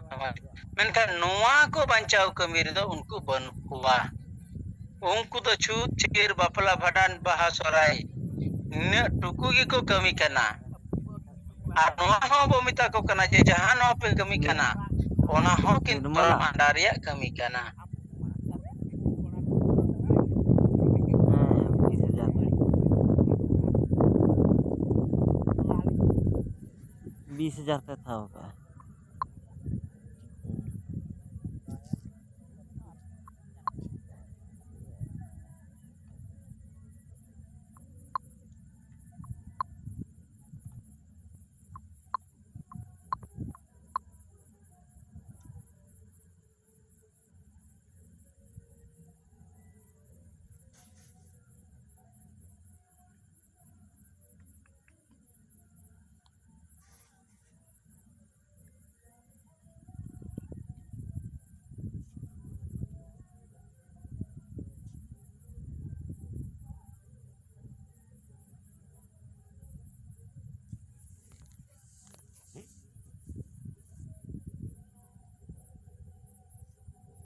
ᱥᱚᱢᱟᱡᱽ᱾ ᱢᱮᱱᱠᱷᱟᱱ ᱱᱚᱣᱟ ᱠᱚ ᱵᱟᱧᱪᱟᱣ ᱠᱟᱹᱢᱤ ᱨᱮᱫᱚ ᱩᱱᱠᱩ ᱵᱟᱹᱱᱩᱜ ᱠᱚᱣᱟ᱾ ᱩᱱᱠᱩ ᱫᱚ ᱪᱷᱩᱛ ᱪᱷᱤᱨ, ᱵᱟᱯᱞᱟ ᱵᱷᱟᱸᱰᱟᱱ, ᱵᱟᱦᱟ ᱥᱚᱦᱨᱟᱭ, ᱱᱤᱱᱟᱹᱜ ᱴᱩᱠᱩ ᱜᱮᱠᱚ ᱠᱟᱹᱢᱤ ᱠᱟᱱᱟ᱾ ᱟᱨ ᱱᱚᱣᱟ ᱦᱚᱸ ᱵᱚ ᱢᱮᱛᱟ ᱠᱚ ᱠᱟᱱᱟ ᱡᱮ ᱡᱟᱦᱟᱸ ᱱᱚᱣᱟ ᱯᱮ ᱠᱟᱹᱢᱤ ᱠᱟᱱᱟ, ᱚᱱᱟ ᱦᱚᱸ ᱠᱤᱱᱛᱩ ᱱᱤᱨᱢᱚᱞᱟ᱾ ᱵᱷᱟᱸᱰᱟᱱ ᱨᱮᱭᱟᱜ ᱠᱟᱹᱢᱤ ᱠᱟᱱᱟ᱾ ᱦᱮᱸ, ᱵᱤᱥ ᱦᱟᱡᱟᱨ᱾ ᱵᱤᱥ ᱦᱟᱡᱟᱨ ᱯᱮ ᱛᱷᱟᱣ ᱠᱟᱜᱼᱟ᱾